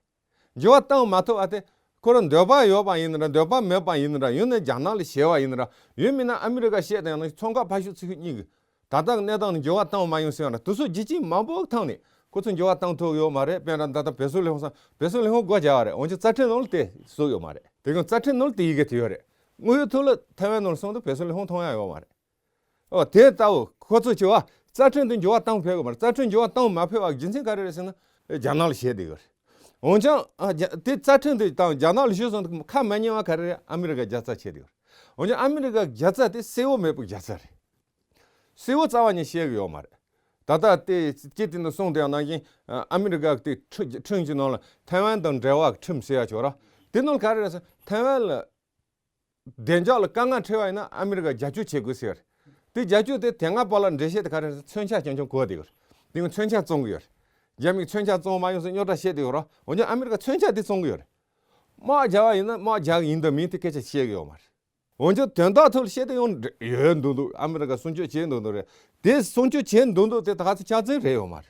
འགྱུར་བ་བཏང་མ་ཐུབ་པ་དེ་ཁོ་རང་འདོད་པ་ཡོད་པ་ཡིན་ན་འདྲ་འདོད་པ་མེད་པ་ཡིན་ན་འདྲ་ཡང་ན་རྒྱ་ནག་ལ་ཞེད་པ་ཡིན་ན་འདྲ་ཡང་མིན་ན་ཨ་མི་རི་ཀ་བཤད་དང་ཡང་ན་མཚོ་འགག་ཕ་ཤུལ་ཚུ་ཤུལ་གཉིས་ཀྱི་ད་ལྟ་གི་གནས་སྟངས་ནི་འགྱུར་བ་བཏང་མ་ཡོང་ཟེར་བ་འདྲ་དེ་ཚོ་རྒྱུ་རྐྱེན་མང་པོ་ཐང་ནས་ཁོ་ཚོ་འགྱུར་བ་བཏང་ཐུབ་ཡོད་མ་རེད། དཔེར་ན་ད་ལྟ་བོད་སྲིད་ལས་ཁུངས་སང་བོད་སྲིད་ལས་ཁུངས་སྒོ་རྒྱག་པ་རེད། འོན་ཀྱང་རྩ་ཁྲིམས་ནང་ལ་དེ་བཟོས་ཡོད་མ་རེད། དེ་གང་རྩ་ཁྲིམས་ནང་ལ་དེ་ཡི་གེ་དེ་ཡོད་རེད། དངོས་ཡོད་ཐོག་ལ་ཐའེ་ཝན་ནང་ལ་སོང་དུས་བོད་སྲིད་ལས་ཁུངས་མཐོང་ཡ་ཡོད་མ་རེད། ཨོ་དེ་ལྟ་བུ་ཁོ་ཚོ་བྱས་པ་ རྩ་ཁྲིམས་དེ་འགྱུར་བ་བཏང་ཕོད་གི་མ་རེད། རྩ་ཁྲིམས་འགྱུར་བ་བཏང་མ་ཕོད་པ་རྒྱུ་མཚན་ག་རེ་རེད་ཟེར་ན། རྒྱ་ནག་ལ་བཤད་བསྡད་ཡོད་རེད། འོན་ཀྱང་ཨ་རྒྱ་དེ་རྩ་ཁྲིམས་དེ་དང་རྒྱ་ནག་ལ་ཞུས་སོང་ཁ་མ་ཉན་པ་ག་རེ་རེད། ཨ་མི་རི་ཀ་རྒྱབ་རྩ་བྱས་བསྡད་ཡོད་རེད། འོན་ཀྱང་ཨ་མི་རི་ཀ་རྒྱབ་རྩ་དེ་གསལ་བོ་མེད་པའི་རྒྱབ་རྩ་རེད། གསལ་བོ་རྩ་བ་ཉིད་བཤད་གི་ཡོད་མ་རེད། ད་ལྟ་དེ་སྐྱེ་དེ་ནི་གསུངས་དེ་ནང་བཞིན་ཨ་མི་རི་ཀ་དེ་ཁྲིམས་ཁྲིམས་ཀྱི་ནང་ལ་ཐའེ་ཝན་དང་འབྲེལ་བ་ཁྲིམས་ཟེར་ཡ་ཅིག་ཡོད་ར། དེ་ནང་ལ་ག་རེ་རེད་ཟེར་ཐའེ་ཝན་ལ་བདེ་འཇགས་ལ་དཀའ་ངལ་འཕྲད་པ་ཡིན་ན་ཨ་མི་རི་ཀ་རྒྱབ་སྐྱོར་བྱེད་དགོས་ཟེར། དེ་རྒྱབ་སྐྱོར་དེ་དེ་སྔ་བར་ལ་འགྲེལ་བཤད་དེ་ག་རེ་རེད་ཟེར་མཚོན་ཆ་རྐྱང་རྐྱང་གོ་བསྡད་ཡོད་རེད། དེ་ངས་མཚོན་ཆ་བཙོང་གི་ཡོད་རེད། རྒྱ་མིས་མཚོན་ཆ་བཙོང་མ་ཡོང་ཟེར་རྙོག་དྲ་བཤད་བསྡད་ཡོད་ར། འོན་ཀྱང་ཨ་མི་རི་ཀ་མཚོན་ཆ་དེ་བཙོང་གི་ཡོད་རེད། དམག་རྒྱག་པ་ཡིན་ན་དམག་རྒྱག་གི་ཡིན་དང་མིན་དེ་སྐད་ཆ་བཤད་གི་ཡོད་མ་རེད། འོན་ཀྱང་དོན་དག་ཐོག་ལ་བཤད་དེ་ཡོང་ཡོད་འདུག་འདུག་ཨ་མི་རི་ཀ་སྲུང་སྐྱོབ་བྱས་འདུག་འདུག་རེད། དེ་སྲུང་སྐྱོབ་བྱས་འདུག་འདུག་དེ་ད་ག་ཚོད་ཆ་ཚང་རེད་ཡོད་མ་རེད།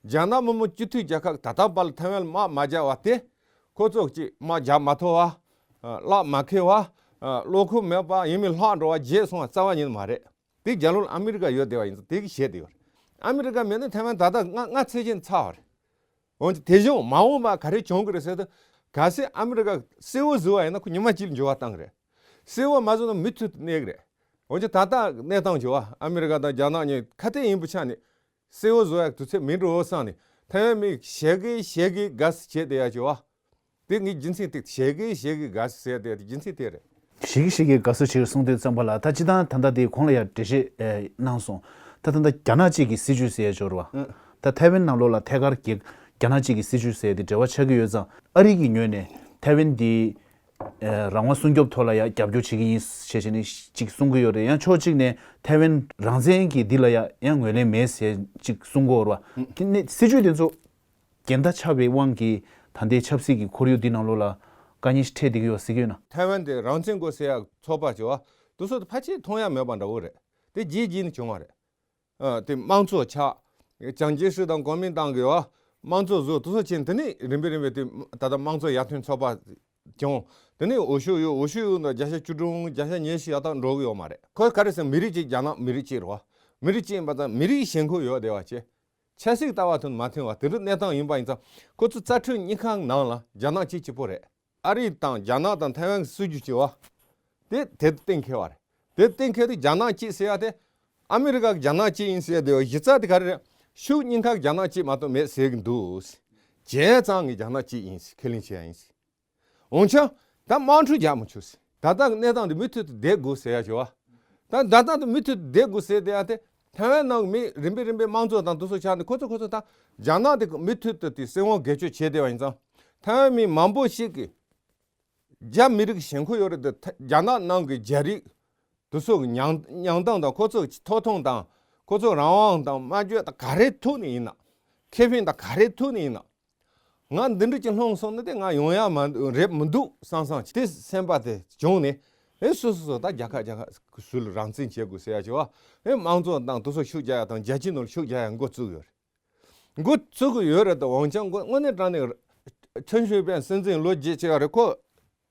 རྒྱ་ནག་མི་དམངས་སྤྱི་འཐུས་རྒྱལ་ཁབ་ད་ལྟ་བར་ལ་ཐའེ་ཝན་ལ་དམག་མ་རྒྱག་པ་དེ། ཁོ་ཚོ་གཅིག་དམག་རྒྱག་མ་ཐུབ་པ། གླགས་མ་ཁེལ་བ། བློ་ཁོག་མེད་པ་ཡིན་མིན་ལྷག་འགྲོ་བ་བརྗེད་སོང་བ་རྩ་བ་ཉིད་མ་རེད། དེ་རྒྱ་ལོ་ལ་ཨ་མི་རི་ཀ་ཡོད་བསྡད་པ་ཡིན་ཙང་དེ་གི་བཤད་བསྡད་ཡོད་རེད། ཨ་མི་རི་ཀ་མེད་ན་ཐའེ་ཝན་ད་ལྟ་ང་ང་ཚེ་གཅིག་ཚར་བ་རེད། འོན་ཀྱང་དེ་བཞིན་མ་འོངས་པ་ག་རེ་བྱུང་གི་རེད་ཟེར་དུས། གལ་སྲིད་ཨ་མི་རི་ཀ་གསལ་བོ་བཟོས་པ་ཡིན་ན་ཁོ་ཉི་མ་གཅིག་ལ་འགྱུར་བ་བཏང་གི་རེད། གསལ་བོ་མ་བཟོས་ན་མུ་མཐུད་དུ་གནས་ཀྱི་རེད། འོན་ཀྱང་ད་ལྟ་གནས་སྟངས་བྱུང་བ་ཨ་མི་རི་ཀ་དང་རྒྱ་ནག་གཉིས་ཁ་གཏད་ཡིན་པའི་ཆ་ནས་གསལ་བོ་བཟོ་ཡག་དུས་ཚོད་མིན་འགྲོ་བསམ་ནས་ཐའེ་ཝན་མི་ཞེ་གི་ཞེ་གི་དགའ་བསུ་བྱས་བསྡད་ཡག་བྱུང་བ། དེ་ངའི་རྒྱུ་མཚན་དེ་ཞེ་གི་ཞེ་གི་དགའ་བསུ་ཟེར་དེ་རྒྱུ་མཚན་དེ་རེད། ཞེ་གི་ཞེ་གི་དགའ་བསུ་ཞིག་གསུངས་དུས་ཙམ་པ་ལ་ད་སྤྱི་བཏང་ད་ལྟ་དེ་གོང་ལ་ཡང་འགྲེལ་བཤད་ཨེ་གནང་སོང་། ད་ད་ལྟ་རྒྱ་ནག་གཅིག་གི་སྲིད་བྱུས་ཟེར་ཡ་འབྱོར་བ། ཨང་། ད་ཐའེ་ཝན་ནང་ལོགས་ལ་ཐད་ཀར་གྱི་རྒྱ་ནག་གཅིག་གི་སྲིད་བྱུས་ཟེར་ཡ་དེ་འབྲེལ་བ་ཆགས་ཀྱི་ཡོད་ཙང་ཨ་རི་གི་ངོས་ནས་ཐའེ་ཝན་དེ་ཨེ་རང་དབང་སྲུང་སྐྱོབ་ཐོག་ལ་ཡང་རྒྱབ་སྐྱོར་བྱེད་ཀྱི་ཡིན་ཞེས་བྱས་ནས་གཅིག་གསུང་གི་ཡོད་རེད། ཡང་ཕྱོགས་གཅིག་ནས་ཐའེ་ཝན་རང་བཙན་གྱི་འདི་ལ་ཡང་ཡང་ངོས་ལེན་མེད་ཟེར་གཅིག་གསུང་གི་ཡོད་རེད་བ། དེ་ནས་སྲིད་བྱུས་དེ་ཚོ་འགལ་ཟླ་ཆགས་པའི་དབང་གིས་ད་ལྟའི་ཆབ་སྲིད་ཀྱི་ཁོར་ཡུག་འདི་ནང་ལོགས་ལ་དཀའ་ངལ་ཞིག་འཕྲད་བསྡད་ཀྱི་ཡོད་ཟེར་གྱི་ཡོད་ན། ཐའེ་ཝན་དེ་རང་བཙན་དགོས་ཟེར་ཡག་ཚོགས་པ་བྱས་པ་དེ་ཚོ་ཕལ་ཆེར་མཐོང་ཡག་མེད་པ་འདྲ་བོ་རེད། དེ་རྗེས་རྗེས་ནས་བྱུང་བ་རེད། ཨ་དེ་དམངས་གཙོ་ཆགས། ཅང་ཅེ་ཧྲི་དང་གོ་མིན་ཏང་གིས་པ་དམངས་གཙོ་བཟོས་དེ་ཚོ་བྱས་དེ་ནས་རིམ་པས་རིམ་པས་དེ་ད་ལྟ་དམངས་གཙོ་ཡར་ཐོན་ཚོགས་པ་བྱུང་། དེ་ནས་འོས་ཤོག་གཡུགས། འོས་ཤོག་གཡུགས་ན་བརྒྱ་ཆ་བཅུ་དྲུག་བརྒྱ་ཆ་ཉི་ཤུ་ཡར་ཐོན་འགྲོ་གི་ཡོད་མ་རེད། ཁོ་ག་རེ་ཟེར་མི་རིགས་གཅིག་རྒྱ་ནག་མི་རིགས་གཅིག་རེད་བ། མི་རིགས་གཅིག་ཡིན་པ་དང་མི་རིགས་ཞེན་ཁོག་ཡོད་བསྡད་པ་བྱས། ཆབ་སྲིད་ལྟ་བ་དང་མ་མཐུན་པ་དེ་འདྲ་གནས་སྟངས་ཡིན་པ་ཡིན་ཙང་ཁོ་ཚོ་རྩ་ཁྲིམས་གཉིས་ཀ་ནང་ལ་རྒྱ་ནག་གཅིག་གཅིག་པོ་རེད། ཨ་རི་དང་རྒྱ་ནག་དང་ཐའེ་ཝན་གྱི་སྲིད་ཇུས་གཅིག་པ། དེ་དེ་གཏན་འཁེལ་བ་རེད། དེ་གཏན་འཁེལ་དུས་རྒྱ་ནག་གཅིག་ཟེར་ཡ་དེ། ཨ་མི་རི་ཀ་གི་རྒྱ་ནག་གཅིག་ཡིན་ཟེར་ཡ་དེ་གཞི་རྩ་དེ་ག་རེ་རེད། ཕྱོགས་གཉིས་ཀ་རྒྱ་ནག་གཅིག་མ་གཏོགས་མེད་ཟེར་གི་འདུག་བྱས་ཙང་ངས་རྒྱ་ནག་གཅིག་ཡིན་ཟེར་ཁས་ལེན་བྱས་ཡ་ཡིན་ཟེར། འོན་ཀྱང་ད་དམག་འཁྲུག་རྒྱག་མི་ཆོག་ཟེར། ད་ལྟ་གི་གནས་སྟངས་དེ་མུ་མཐུད་དུ་བསྡད་དགོས་ཟེར་ཡ་ཞུ་བ། ད་ད་ལྟ་དེ་མུ་མཐུད་དུ་བསྡད་དགོས་ཟེར་བསྡད་ཡ་དེ་ཐའེ་ཝན་ནང་གི་མི་རིམ་པས་རིམ་པས་དམངས་གཙོ་དང་དེ་ཚོ་ཆགས་ནས་ཁོ་ཚོ་ཁོ་ཚོ་ད་རྒྱ་ནག་དེ་མུ་མཐུད་དུ་དེ་སྲིད་དབང་སྒེར་གཅོད་བྱས་བསྡད་པ་ཡིན་ཙང་། ཐའེ་ཝན་མི་མང་པོ་ཞིག་གིས་རྒྱ་མི་རིགས་ཞེན་ཁོག་ཡོད་རེད་དེ། རྒྱ་ནག་ནང་གི་རྒྱ་རིགས་དེ་ཚོ་གི་མྱང་མྱང་སྟངས་དང་ཁོ་ཚོ་གི་ཐོབ་ཐང་དང་ཁོ་ཚོ་རང་དབང་དང་སྨྲ་བརྗོད་དང་ག་རེ་ཐོག་ནས་ཡིན་ན། ཁེ་ཕན་དང་ག་རེ་ཐོག་ནས་ཡིན་ན། ང་འདི་འདྲ་ཅིག་ལྷུང་སོང་ན་དེ་ང་ཡོང་ཡ་མ་རེད་མི་འདུག་བསམ་བསམ་དེ་སེམས་པ་དེ་བྱུང་ནས། ཨེ་སོ་སོ་སོ་ད་རྒྱལ་ཁབ་རྒྱལ་ཁབ་སུ་ལ་རང་བཙན་བྱེད་དགོས་ཟེར་ཡ་བྱས་པ། ཨེ་དམངས་གཙོ་དང་དེ་ཚོ་ཤུགས་རྒྱག་ཡ་དང་རྒྱལ་སྤྱིའི་ནང་ལ་ཤུགས་རྒྱག་ཡ་འགོ་བཙུགས་ཡོད་རེད། འགོ་བཙུགས་ཀྱི་ཡོད་རེད་དོ། འོན་ཀྱང་འགོ་དངོས་གནས་དྲང་གནས་ཁྲིན་ཧྲི་ཕིན་སྲིད་འཛིན་ལོ་བརྒྱད་ཅིག་རེད། ཁོ་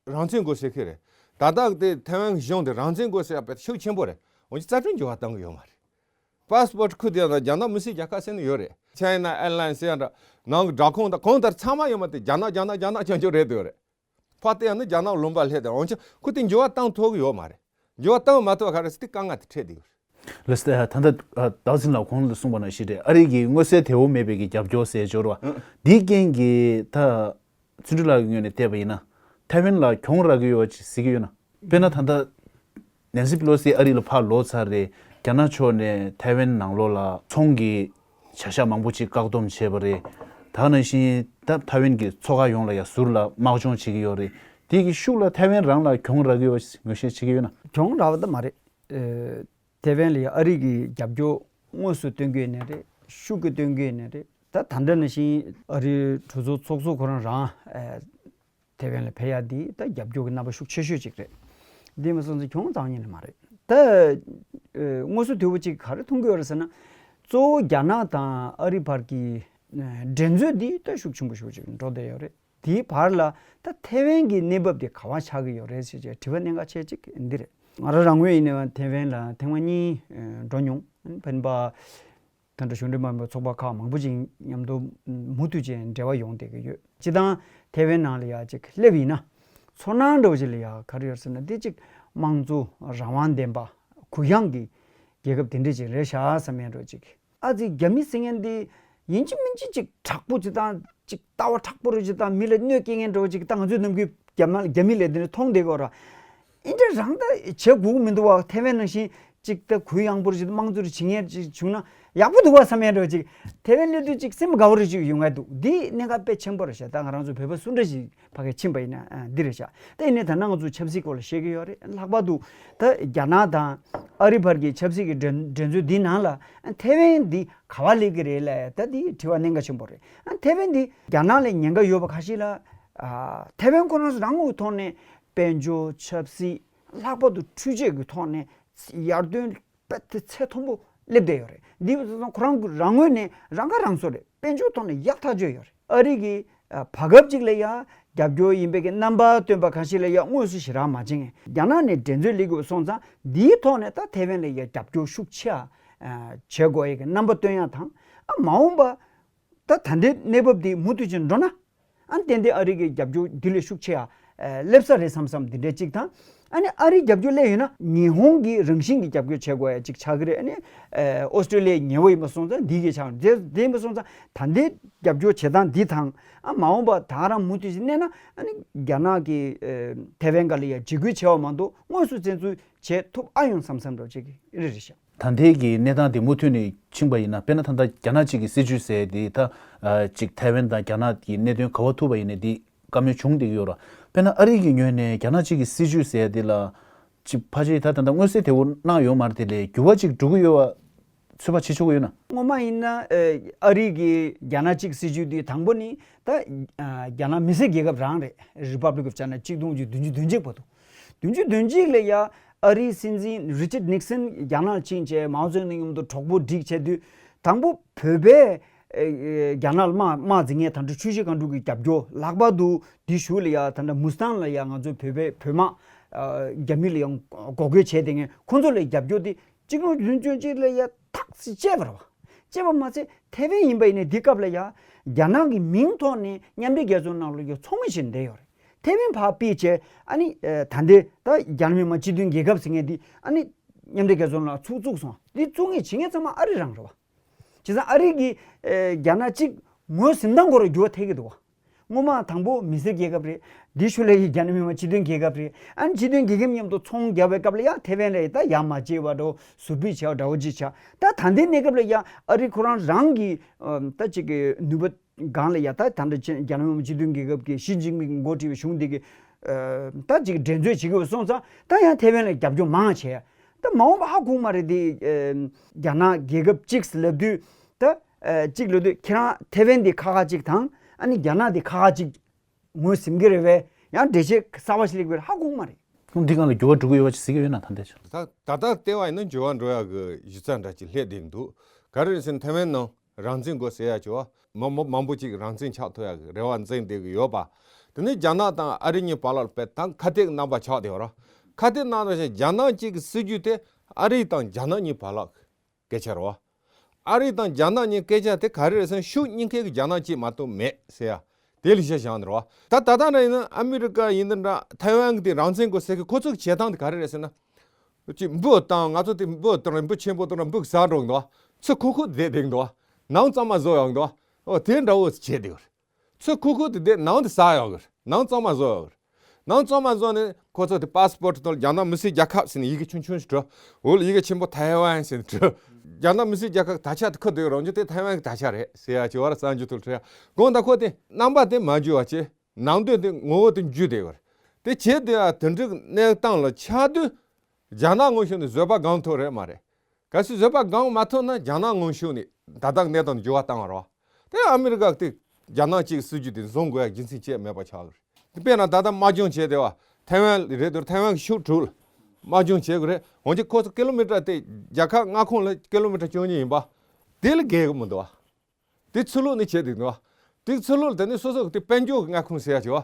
རང་བཙན་དགོས་ཟེར་གྱི་རེད། ད་ལྟ་དེ་ཐའེ་ཝན་གཞུང་དེ་རང་བཙན་དགོས་ཟེར་ཡ་དཔེ་ཤུགས་ཆེན་པོ་རེད། འོན་ཀྱང་རྩ་ཁྲིམས་འགྱུར་བ་གཏང་གི་ཡོད་མ་རེད། པ་སི་པོར་ཊི་ཁུ་དེ་ཡང་རྒྱ་ནག་མི་སེར་རྒྱལ་ཁབ་ཟེར་ནས་ཡོད་རེད། ཆ་ཡིན་ན་ཨེར་ལའིན་ཟེར་ཡ་འདྲ། ནང་གི་སྦྲག་ཁང་དང་གང་ལྟར་ཚང་མ་ཡོད་མ་རེད། དེ་རྒྱ་ནག་རྒྱ་ནག་རྒྱ་ནག་རྐྱང་རྐྱང་རེད་འདོད་རེད། ཕར་བལྟས་ན་རྒྱ་ནག་ལུང་པ་སླེབས་དང་། འོན་ཀྱང་ཁོ་དེ་འགྱུར་བ་གཏང་ཐུབ་ཀྱི་ཡོད་མ་རེད། འགྱུར་བ་གཏང་མ་ཐུབ་པ་ག་རེ་ཟེར་དེ་དཀའ་ངལ་དེ་འཕྲད་བསྡད་ཡོད་རེད། ལགས་སོ། ད་ལྟ་ཨ་རྡོ་རྗེ་ལགས་གོང་ལ་གསུངས་པ་ནང་བཞིན་རེད། ཨ་རི་གིས་མངོན་གསལ་དོད་པོ་མེད་པའི་གི་རྒྱབ་སྐྱོར་ཟེར་འབྱོར་བ། ཨང་། འདིའི་རྐྱེན་གྱིས་ད་བརྩོན་འགྲུས་ལགས་ཀྱི་ངོས་ནས་བལྟས་པ་ཡིན་ན་ཐའེ་ཝན་ལ་གྱོང་རག་གི་ཡོད་པ་ཅིག་གཟིགས་ཀྱི་ཡོད་ན། དཔེར་ན་ད་ལྟ་ནན་སི་པི་ལོ་སི་ཨ་རི་ལ་ཕར་ལོག་ཚར་རེད། རྒྱ་ནག་ཕྱོགས་ནས་ཐའེ་ཝན་ནང་ལོགས་ལ་ཚོང་གི་བྱ་གཞག་མང་པོ་ཅིག་བཀག་སྡོམ་བྱས་པ་རེད། ད་ནང་བཞིན་ད་ཐའེ་ཝན་གྱི་མཚོ་ཁ་ཡོངས་ལ་ཡང་ཟུར་ལ་དམག་སྦྱོང་བྱེད་ཀྱི་ཡོད་རེད། དེ་གི་ཤུགས་ལ་ཐའེ་ཝན་རང་ལ་གྱོང་རག་གི་ཡོད་པ་ངོས་བཞེས་བྱེད་ཀྱི་ཡོད་ན། གྱོང་རག་པ་ད་མ་རེད། ཨེ། ཐའེ་ཝན་ལ་ཡང་ཨ་རི་གི་རྒྱབ་སྐྱོར་དངོས་སུ་སྟོན་གྱི་ཡོད་ནའི་རེད། ཤུགས་ཀྱིས་སྟོན་གྱི་ཡོད་ནའི་རེད། ད་ད་ལྟ་ནང་བཞིན་ཨ་རིའི་གྲོས་ཚོགས་ཚོགས་གཙོ་ཁོ་རང་རང་ཨེ། ཐའེ་ཝན་ལ་ཕེབས་ཡ་འདི་ད་རྒྱབ་སྐྱོར་གྱི་རྣམ་པ་ཤུགས་ཆེ་ཤོས་ཅིག་རེད། འདི་མ་སོང་ཙང་གྱོང་རྩ་བ་ཉིད་ནས་མ་རེད། ད་ཨེ། དངོས་སུ་དུས་བབ་ཅིག་ག་རེ་མཐོང་གི་ཡོད་རེད་ཟེར་ན། གཙོ་བོ་རྒྱ་ནག་དང་ཨ་རི་བར་གྱི་ཨེ། འགྲན་རྩོད་འདི་ད་ཤུགས་ཆེན་པོ་ཤུགས་ཆེན་འགྲོ་བསྡད་ཡོད་རེད། དེའི་བར་ལ་ད་ཐའེ་ཝན་གྱི་གནས་བབ་དེ་ག་པར་ཆགས་ཀྱི་ཡོད་རེད་ཟེར་བྱས་དྲི་བ་གནད་འགག་ཆེ་གཅིག་འདི་རེད། ང་རང་རང་ངོས་ཡིན་ནའི་ཐའེ་ཝན་ལ་ཐེངས་མ་གཉིས་འགྲོ་མྱོང་། སྤེན་པ་དེ་འདྲ་གཞུང་འབྲེལ་མ་ཡིན་པའི་ཚོགས་པ་ཁག་མང་པོ་ཅིག་མཉམ་དུ་མུ་མཐུད་བྱས་འབྲེལ་བ་ཡོང་བསྡད་ཀྱི་ཡོད། སྤྱིར་བཏང་ཐའེ་ཝན་ནང་ལ་ཡ་ཅིག་སླེབས་ཡིན་ན་ཚོར་སྣང་འདྲ་བོ་ཅིག་ལ་ཡ་ག་རེ་ཡོད་ཟེར་ན། འདི་ཅིག་དམངས་གཙོ་རང་དབང་ལྡན་པ་གུ་ཡངས་ཀྱི་ རྒྱལ་ཁབ་དེ་འདྲ་ཅིག་རེད་ཤག་བསམ་ཡས་འདྲ་ཅིག་ཨ་ཙི་རྒྱ་མི་ཟེར་མཁན་འདི་ཡིན་གཅིག་མིན་གཅིག་ཅིག་དྲག་པོ་ཅིག་དང་ཅིག་ལྟ་བ་དྲག་པོ་རེ་ཅིག་དང་མི་ལ་གནོད་སྐྱེལ་མཁན་འདྲ་ཅིག་ད་ང་ཚོའི་ནམ་རྒྱུན་རྒྱ་མ་རྒྱ་མི་ལས་དེ་འདྲ་མཐོང་བསྡད་ཀྱི་ཡོད་ར། ཨིན་འདྲ་རང་ད་བྱེད་དགོས་ཀྱི་མི་འདུག་བ། ཐེ་ཝན་ནང་བཞིན་ཅིག་ད་གུ་ཡངས་པོ་རེ་ཅིག་དམངས་གཙོ་རེ་བྱེད་མཁན་ཅིག་བྱུང་ན་ཡག་པོ་འདུག་བ་བསམ་ཡས་འདྲ་ཅིག་ཐེ་ཝན་སླེབས་དུས་ཅིག་སེམས་དགའ་བོ་རེ་ཅིག་ཡོང་གི་འདུག་འདི་གནད་འགག་དཔེ་ཆེན་པོ་རེད་ཤག་ད་ང་རང་ཚོ་བོད་པ་སུ་འདྲ་ཞིག་ཕ་གིར་ཕྱིན་པ་ཡིན་ན་ཨ་འདི་རེད་ཤག་ད་ཡིན་ནའི་ད་ནང་ང་ཚོ་ཆབ་སྲིད་སྐོར་ལ་བཤད་ཀྱི་ཡོད་རེད། ལྷག་པར་དུ་ད་རྒྱ་ནག་དང་ཨ་རི་བར་གྱི་ཆབ་སྲིད་ཀྱི་འགྲན་འགྲན་རྩོད་འདི་ནང་ལ་ཨ་ཐེ་ཝན་འདི་ག་བ་སླེབས་ཀྱི་རེད་ལབ་ད་འདི་དྲི་བ་གནད་འགག་ཆེན་པོ་རེད། ཨ་ཐེ་ཝན་འདི་རྒྱ་ནག་ལ་ཉེན་ཁ་ཡོད་པ་ཁ་ཤས་ལ་ཨ་ཐེ་ཝན་ཁོ་རང་རང་ངོས་ཐོག་ནས་དཔལ་འབྱོར་ཆབ་སྲིད་ལྷག་པར་དུ་འཕྲུལ་ཆས་ཀྱི་ཐོག་ནས་ཡར་ཐོན་དཔེ་དེ་ཚད་མཐོན་པོ་སླེབས་བསྡད་ཡོད་རེད། འདི་བས་སོང་ཙང་ཁོ་རང་གི་རང་ངོས་ནས་རང་ཁ་རང་གསོ་རེད། དཔལ་འབྱོར་ཐོག་ནས་ཡག་ཐག་ཆོད་ཡོད་རེད། ཨ་རི་གི་ཨ་བར་སྐབས་ཅིག་ལ་ཡ་རྒྱབ་སྐྱོར་ཡིན་པའི་གི་རྣམ་པ་སྟོན་པ་ཁ་ཤས་ལ་ཡ་དངོས་སུ་ཞེ་དྲག་མ་བྱེད་མཁན་རྒྱ་ནག་ནས་འགྲན་རྩོད་སླེབས་དགོས་སོང་ཙང་འདིའི་ཐོག་ནས་ད་ཐེ་ཝན་ལ་ཡ་རྒྱབ་སྐྱོར་ཤུགས་ཆེ་ཨ་བྱེད་དགོས་ཡ་གི་རྣམ་པ་སྟོན་ཡ་དང་ཨ་མ་འོངས་པ། ད་ད་ལྟའི་གནས་བབ་འདི་མུ་མཐུད་ཅིག་འགྲོ་ན། ཨ་ཏན་ཏན་ཨ་རི་གི་རྒྱབ་སྐྱོར་འདི་ལས་ཤུགས་ཆེ་ཡ་སླེབས་ས་རེད་བསམ་བསམ་འདི་འདྲ་གཅིག་དང་། ཨ་ནི་ཨ་རི་རྒྱབ་སྐྱོར་སླེབས་ཡོད་ན་ཉི་ཧོང་གི་རང་བཞིན་གྱི་རྒྱབ་སྐྱོར་བྱེད་དགོས་ཡ་གཅིག་ཆགས་ཀྱི་རེད། ཨ་ནི་ཨོ་སི་ཀྲོ་ལི་ཡའི་ཉེ་བོ་ཡིན་པ་སོང་ཙང་འདི་གི་ཆགས་རེད། དེ་ཡིན་པ་སོང་ཙང་ད་ལྟའི་རྒྱབ་སྐྱོར་བྱེད་སྟངས་འདི་དང་ཨ་མ་འོངས་པ་ད་རང་མུ་མཐུད་ཅིག་གནས་ན་ཨ་ནི་རྒྱ་ནག་གི་ཐེ་ཝན་སྒང་ལ་ཡ་འཇིགས་སྐུལ་བྱས་པ་མ་གཏོགས་དངོས་སུ་བཙན་འཛུལ་བྱེད་ཐུབ་ཨ་ཡོང་བསམ་བསམ་འདྲ་བོ་ཅིག་རེད་རེད་ཤག་ད་ལྟའི་གི་གནས་སྟངས་དེ་མུ་མཐུད་ནས་ཕྱིན་པ་ཡིན་ན། དཔེར་ན་ད་ལྟ་རྒྱ་ནག་གཅིག་གི་སྲིད་ཇུས་ཟེར་དེ་ད་ཨ་གཅིག་ཐའེ་ཝན་དང་རྒྱ་ནག་གི་གནད་དོན་ག་བ་ཐུག་པ་ཡིན་ནའི་དེ་བཀའ་མོལ་བྱུང་བསྡད་ཀྱི་ཡོད་ར། དཔེར་ན་ཨ་རི་གི་ངོས་ནས་རྒྱ་ནག་གཅིག་གི་སྲིད་ཇུས་ཟེར་དེ་ལ་གཅིག་ཕལ་ཆེར་ད་ད་ལྟ་མངོན་གསལ་དོད་པོ་གནང་ཡོད་མ་རེད། དེ་ལས་འགྱུར་བ་གཅིག་འགྲོ་གི་ཡོད་པ་ཚོད་དཔག་བྱེད་ཆོག་གི་ཡོད་ན། སྔོན་མ་ཡིན་ན་ཨ་རི་གི་རྒྱ་ནག་གཅིག་སྲིད་ཇུས་དེ་དང་པོ་ནི་ད་རྒྱ་ནག་མི་སེར་རྒྱལ་ཁབ་རང་རེད། Republic of China གཅིག་སྟོང་དགུ་བརྒྱ་བདུན་ཅུ་དོན་གཅིག་བར་དུ། བདུན་ཅུ་དོན་གཅིག་ལ་ཡ་ཨ་རིའི་སྲིད་འཛིན་རི་ཅར་ནིག་སན་རྒྱ་ནག་ཕྱིན་བྱས་མའོ་ཙེ་ཏུང་མཉམ་དུ་གྲོགས་པོ་སྒྲིག་བྱས་དུས་དང་པོ་བོད་པས་ཨེ་ཨེ་རྒྱ་ནག་ལ་དམག་དམག་འཛིང་མཁན་དང་འཁྲུག་ཆུ་ཤི་གང་འཁྲུག་གི་རྒྱབ་སྐྱོར། ལྷག་པར་དུ་དེ་གཞུག་ལ་ཡ་ད་ལྟ་མུ་སི་ཐང་ལ་ཡ་ང་ཚོ་བོད་པས་བོད་དམག་ཨ་རྒྱ་མི་ལ་ཡང་འགོག་རྒོལ་བྱས་དེ་ངས་ཁོང་ཚོ་ལ་རྒྱབ་སྐྱོར་དེ་གཅིག་ལོ་བདུན་ཅུ་ཅིག་ལ་ཡ་ཐག་ཆོད་བྱས་པ་རེད་བ། བྱས་པ་མ་ཚད་ཐེ་ཝན་ཡིན་པ་ཡིན་ནའི་འདི་སྐབས་ལ་ཡ་རྒྱ་ནག་གི་མིང་ཐོག་ནས་མཉམ་འབྲེལ་རྒྱལ་ཚོགས་ནང་ལ་ཡ་ཚོགས་མི་བྱས་བསྡད་ཡོད་རེད། ཐེ་ཝན་ཕར་ཕུད་བྱས་ཨ་ནི་ཨེ་ད་ལྟའི་ད་རྒྱ་ནག་མི་དམངས་སྤྱི་མཐུན་རྒྱལ་ཁབ་ཟེར་མཁན་འདི་ཨ་ནི་མཉམ་འབྲེལ་རྒྱལ་ཚོགས་ནང་ཚུགས་བཙུགས་སོང་། འདི་བཙུགས་མཁན་བྱེད་མཁན་ཚང་མ་ཨ་རི་རང་རེད་བ། བྱས་ཙང་ཨ་རི་གིས་ཨེ་རྒྱ་ནག་གཅིག་ངོས་ཟིན་སྟངས་སྐོར་ལ་འགྱུར་བ་ཐེབས་ཀྱི་འདུག་བ། སྔོན་མ་དང་པོ་མི་སེར་རྒྱལ་ཁབ་རེད། འདི་ཤུ་ལ་ཡི་རྒྱ་ནག་མི་དམངས་སྤྱི་མཐུན་རྒྱལ་ཁབ་རེད། ཨ་ནི་སྤྱི་མཐུན་རྒྱལ་ཁབ་མཉམ་དུ་ཚོང་རྒྱག་པའི་སྐབས་ལ་ཡང་ཐེ་ཝན་ལ་ཡི་ད་ཡ་མ་བྱེད་པ་འདྲ་བོ་ཟུར་ཕུད་བྱས་པ་འདྲ་བོ་ཅིག་བྱས། ད་ད་ལྟའི་གནས་སྐབས་ལ་ཡང་ཨ་རི་ཁོ་རང་རང་གི་ཨ་ད་ཅིག་གི་ནུས་པ་སྒང་ལ་ཡ་ད་ད་ལྟ་ཅི་རྒྱ་ནག་མི་དམངས་སྤྱི་མཐུན་རྒྱལ་ཁབ་ཀྱི་ཞི་ཅིན་ཕིང་གིས་འགོ་ཁྲིད་པའི་གཞུང་འདི་གི་ཨ་ད་ཅིག་འགྲན་རྩོད་བྱེད་ཀྱི་ཡོད་སོང་ཙང་ད་ཡང་ཐེ་ཝན་ལ་རྒྱབ་སྐྱོར་མང་བྱས། ད་མ་འོངས་པ་ཧ་གོ་མ་རེད་དེ། ཨ་རྒྱ་ནག་རྒྱལ་ཁབ་གཅིག་ལབ་དུས་ད་ཨ་གཅིག་ལབ་དུས་ཁྱེད་རང་ཐེ་ཝན་འདི་ཁ་ཁ་གཅིག་དང་ཨ་ནི་རྒྱ་ནག་འདི་ཁ་ཁ་གཅིག་ངོས་ཟིན་གྱི་རེད་པས། ཡང་འགྲེལ་བཤད་གསར་པ་ཞིག་སླེབས་ཀྱི་རེད། ཧ་གོ་མ་རེད། ཁོང་འདི་སྒང་ལ་འགྱུར་བ་འགྲོ་གི་ཡོད་པ་ཅིག་གཟིགས་ཀྱི་ཡོད་ན། ད་ལྟའི་ཆར། ད་ད་ལྟ་ལྟེ་བ་ཡིན་ན་འགྱུར་བ་འགྲོ་ཡག་གི་གཞི་རྩ་འདྲ་ཅིག་སླེབས་བསྡད་འདུག་ག་རེ་རེད་ཟེར་ན་ཐེ་ཝན་ནང་རང་བཙན་དགོས་ཟེར་ཡག་ཅིག་བ་མང་མང་མང་པོ་ཅིག་རང་བཙན་ཆགས་ཐུབ་ཡག་གི་རེ་བ་འཛིན་བསྡད་ཀྱི་ཡོད་པ། དེ་ནས་རྒྱ་ནག་དང་ཨ་རི་གཉིས་བར་ལ་དཔེ་ད་ཁ་གཏད་རྣམ་པ་ཆགས་བསྡད་ཡོད་ར། ཁ་གཏད་རྣམ་པ་ཆགས། རྒྱ་ནག་གཅིག་གི་སྲིད་ཇུས་དེ་ཨ་རི་དང་རྒྱ་ནག་གཉིས་བར་ལ་སྐད་ཆ་རེད་བ། ཨ་རི་དང་རྒྱ་ནག་གཉིས་སྐད་ཆ་དེ་ག་རེ་རེད་ཟེར་ན་ཤུགས་གཉིས་ཀའི་རྒྱ་ནག་གཅིག་མ་གཏོགས་མེད་ཟེར་ཡ། དེ་ལས་གཞི་བཞག་ནས་རེད་བ། ད་ད་ལྟ་འདྲ་ཡིན་ན་ཨ་མི་རི་ཀ་ཡིན་ན་འདྲ་ཐའེ་ཝན་གྱི་དེ་རང་བཙན་དགོས་ཟེར་གི་ཁོ་ཚོ་གི་བྱེད་སྟངས་དེ་ག་རེ་རེད་ཟེར་ན། ཅིག་འབུ་བཏང་། ང་ཚོ་དེ་འབུ་བཏང་རེད། འབུ་ཆེན་པོ་བཏང་རེད། འབུ་ཟ་འགྲོ་གི་འདུག་བ། ཚུར་ཁུག་ཁུག་བསྡད་བསྡད་གི་འདུག་བ། ནང་གཙང་མ་བཟོ་ཡག་གི་འདུག་བ། ཨོ་དེ་འདྲ་བོ་བྱེད་བསྡད་ཡོད་རེད། ཚུར་ཁུག་ཁུག་དེ་བསྡད། ནང་དེ་ཟ་ཡག་གི་རེད། ནང་གཙང་མ་བཟོ་ཡག་གི་རེད། ནང་གཙང་མ་བཟོ་ནས་ཁོ་ཚོ་དེ་པ་སི་པོར་ཊི་ཐོག་ལ་རྒྱ་ནག་མི་སེར་རྒྱལ་ཁབ་ཟེར་ནས་ཡི་གེ་ཆུང་ཆུང་ཞིག་འབྲི། འོག་ལ་ཡི་གེ་ཆེན་པོ་ཐའེ་ཝན་ཟེར་ནས་འབྲི། རྒྱ་ནག་མི་སེར་རྒྱལ་ཁབ་དར་ཆ་དེ་ཁུར་བསྡད་ཡོད་རེད། འོན་ཀྱང་དེ་ཐའེ་ཝན་གྱི་དར་ཆ་རེད་ཟེར་ཡག་ཅིག་བར་གསར་འགྱུར་ཐོག་ལ་འབྲི་ཡག་དགོངས་དག་ཁོ་དེ་རྣམ་པ་དེ་མ་འགྱུར་བ་བྱས། ནང་དོན་དེ་ངོ་བོ་དེ་འགྱུར་བསྡད་ཡོད་རེད། དེ་བྱས་དུས་ཨ་དེ་འདྲའི་གནས་སྟངས་ལ་ཆགས་དུས་རྒྱ་ནག་ངོས་ཕྱོགས་ནས་བཟོད་པ་སྒང་ཐུབ་རེད་མ་རེད། གལ་སྲིད་བཟོད་པ་སྒང་མ་ཐུབ་ན་རྒྱ་ནག་ངོས་ཕྱོགས་ནས་ད་ལྟ་གནས་སྟངས་འགྱུར་བ་བཏང་བ་རེད་བ། དེ་ཨ་མི་རི་ཀ་དེ་རྒྱ་ནག་གཅིག་སྲིད་ཇུས་དེ་བཟུང་དགོས་ཡ་རྒྱུ་མཚན་ཅིག་མེད་པ་ཆགས་ཀྱི་རེད། དཔེར་ན་ད་ལྟ་དམག་སྦྱོང་བྱས་བསྡད་པ་ཐའེ་ཝན་རེད་འདུག་ཐའེ་ཝན་གྱི་ཤུགས་དྲུག་ལ་དམག་སྦྱོང་བྱེད་དགོས་རེད། འོན་ཀྱང་ཁོ་ཚོ་ཀི་ལོ་མི་ཊར་དེ་རྒྱལ་ཁབ་མངའ་ཁོངས་ལ་ཀི་ལོ་མི་ཊར་བཅུ་གཉིས་ཡིན་པ། དེ་ལས་བརྒལ་གི་མི་འདུག་བ། དེ་ཚུར་ལོག་ནས་བྱས་བསྡད་འདུག་བ། དེ་ཚུར་ལོག་དེ་ནས་སོ་སོ་གི་དེ་དཔལ་འབྱོར་གྱི་མངའ་ཁོངས་ཟེར་ཡ་ཅིག་བ།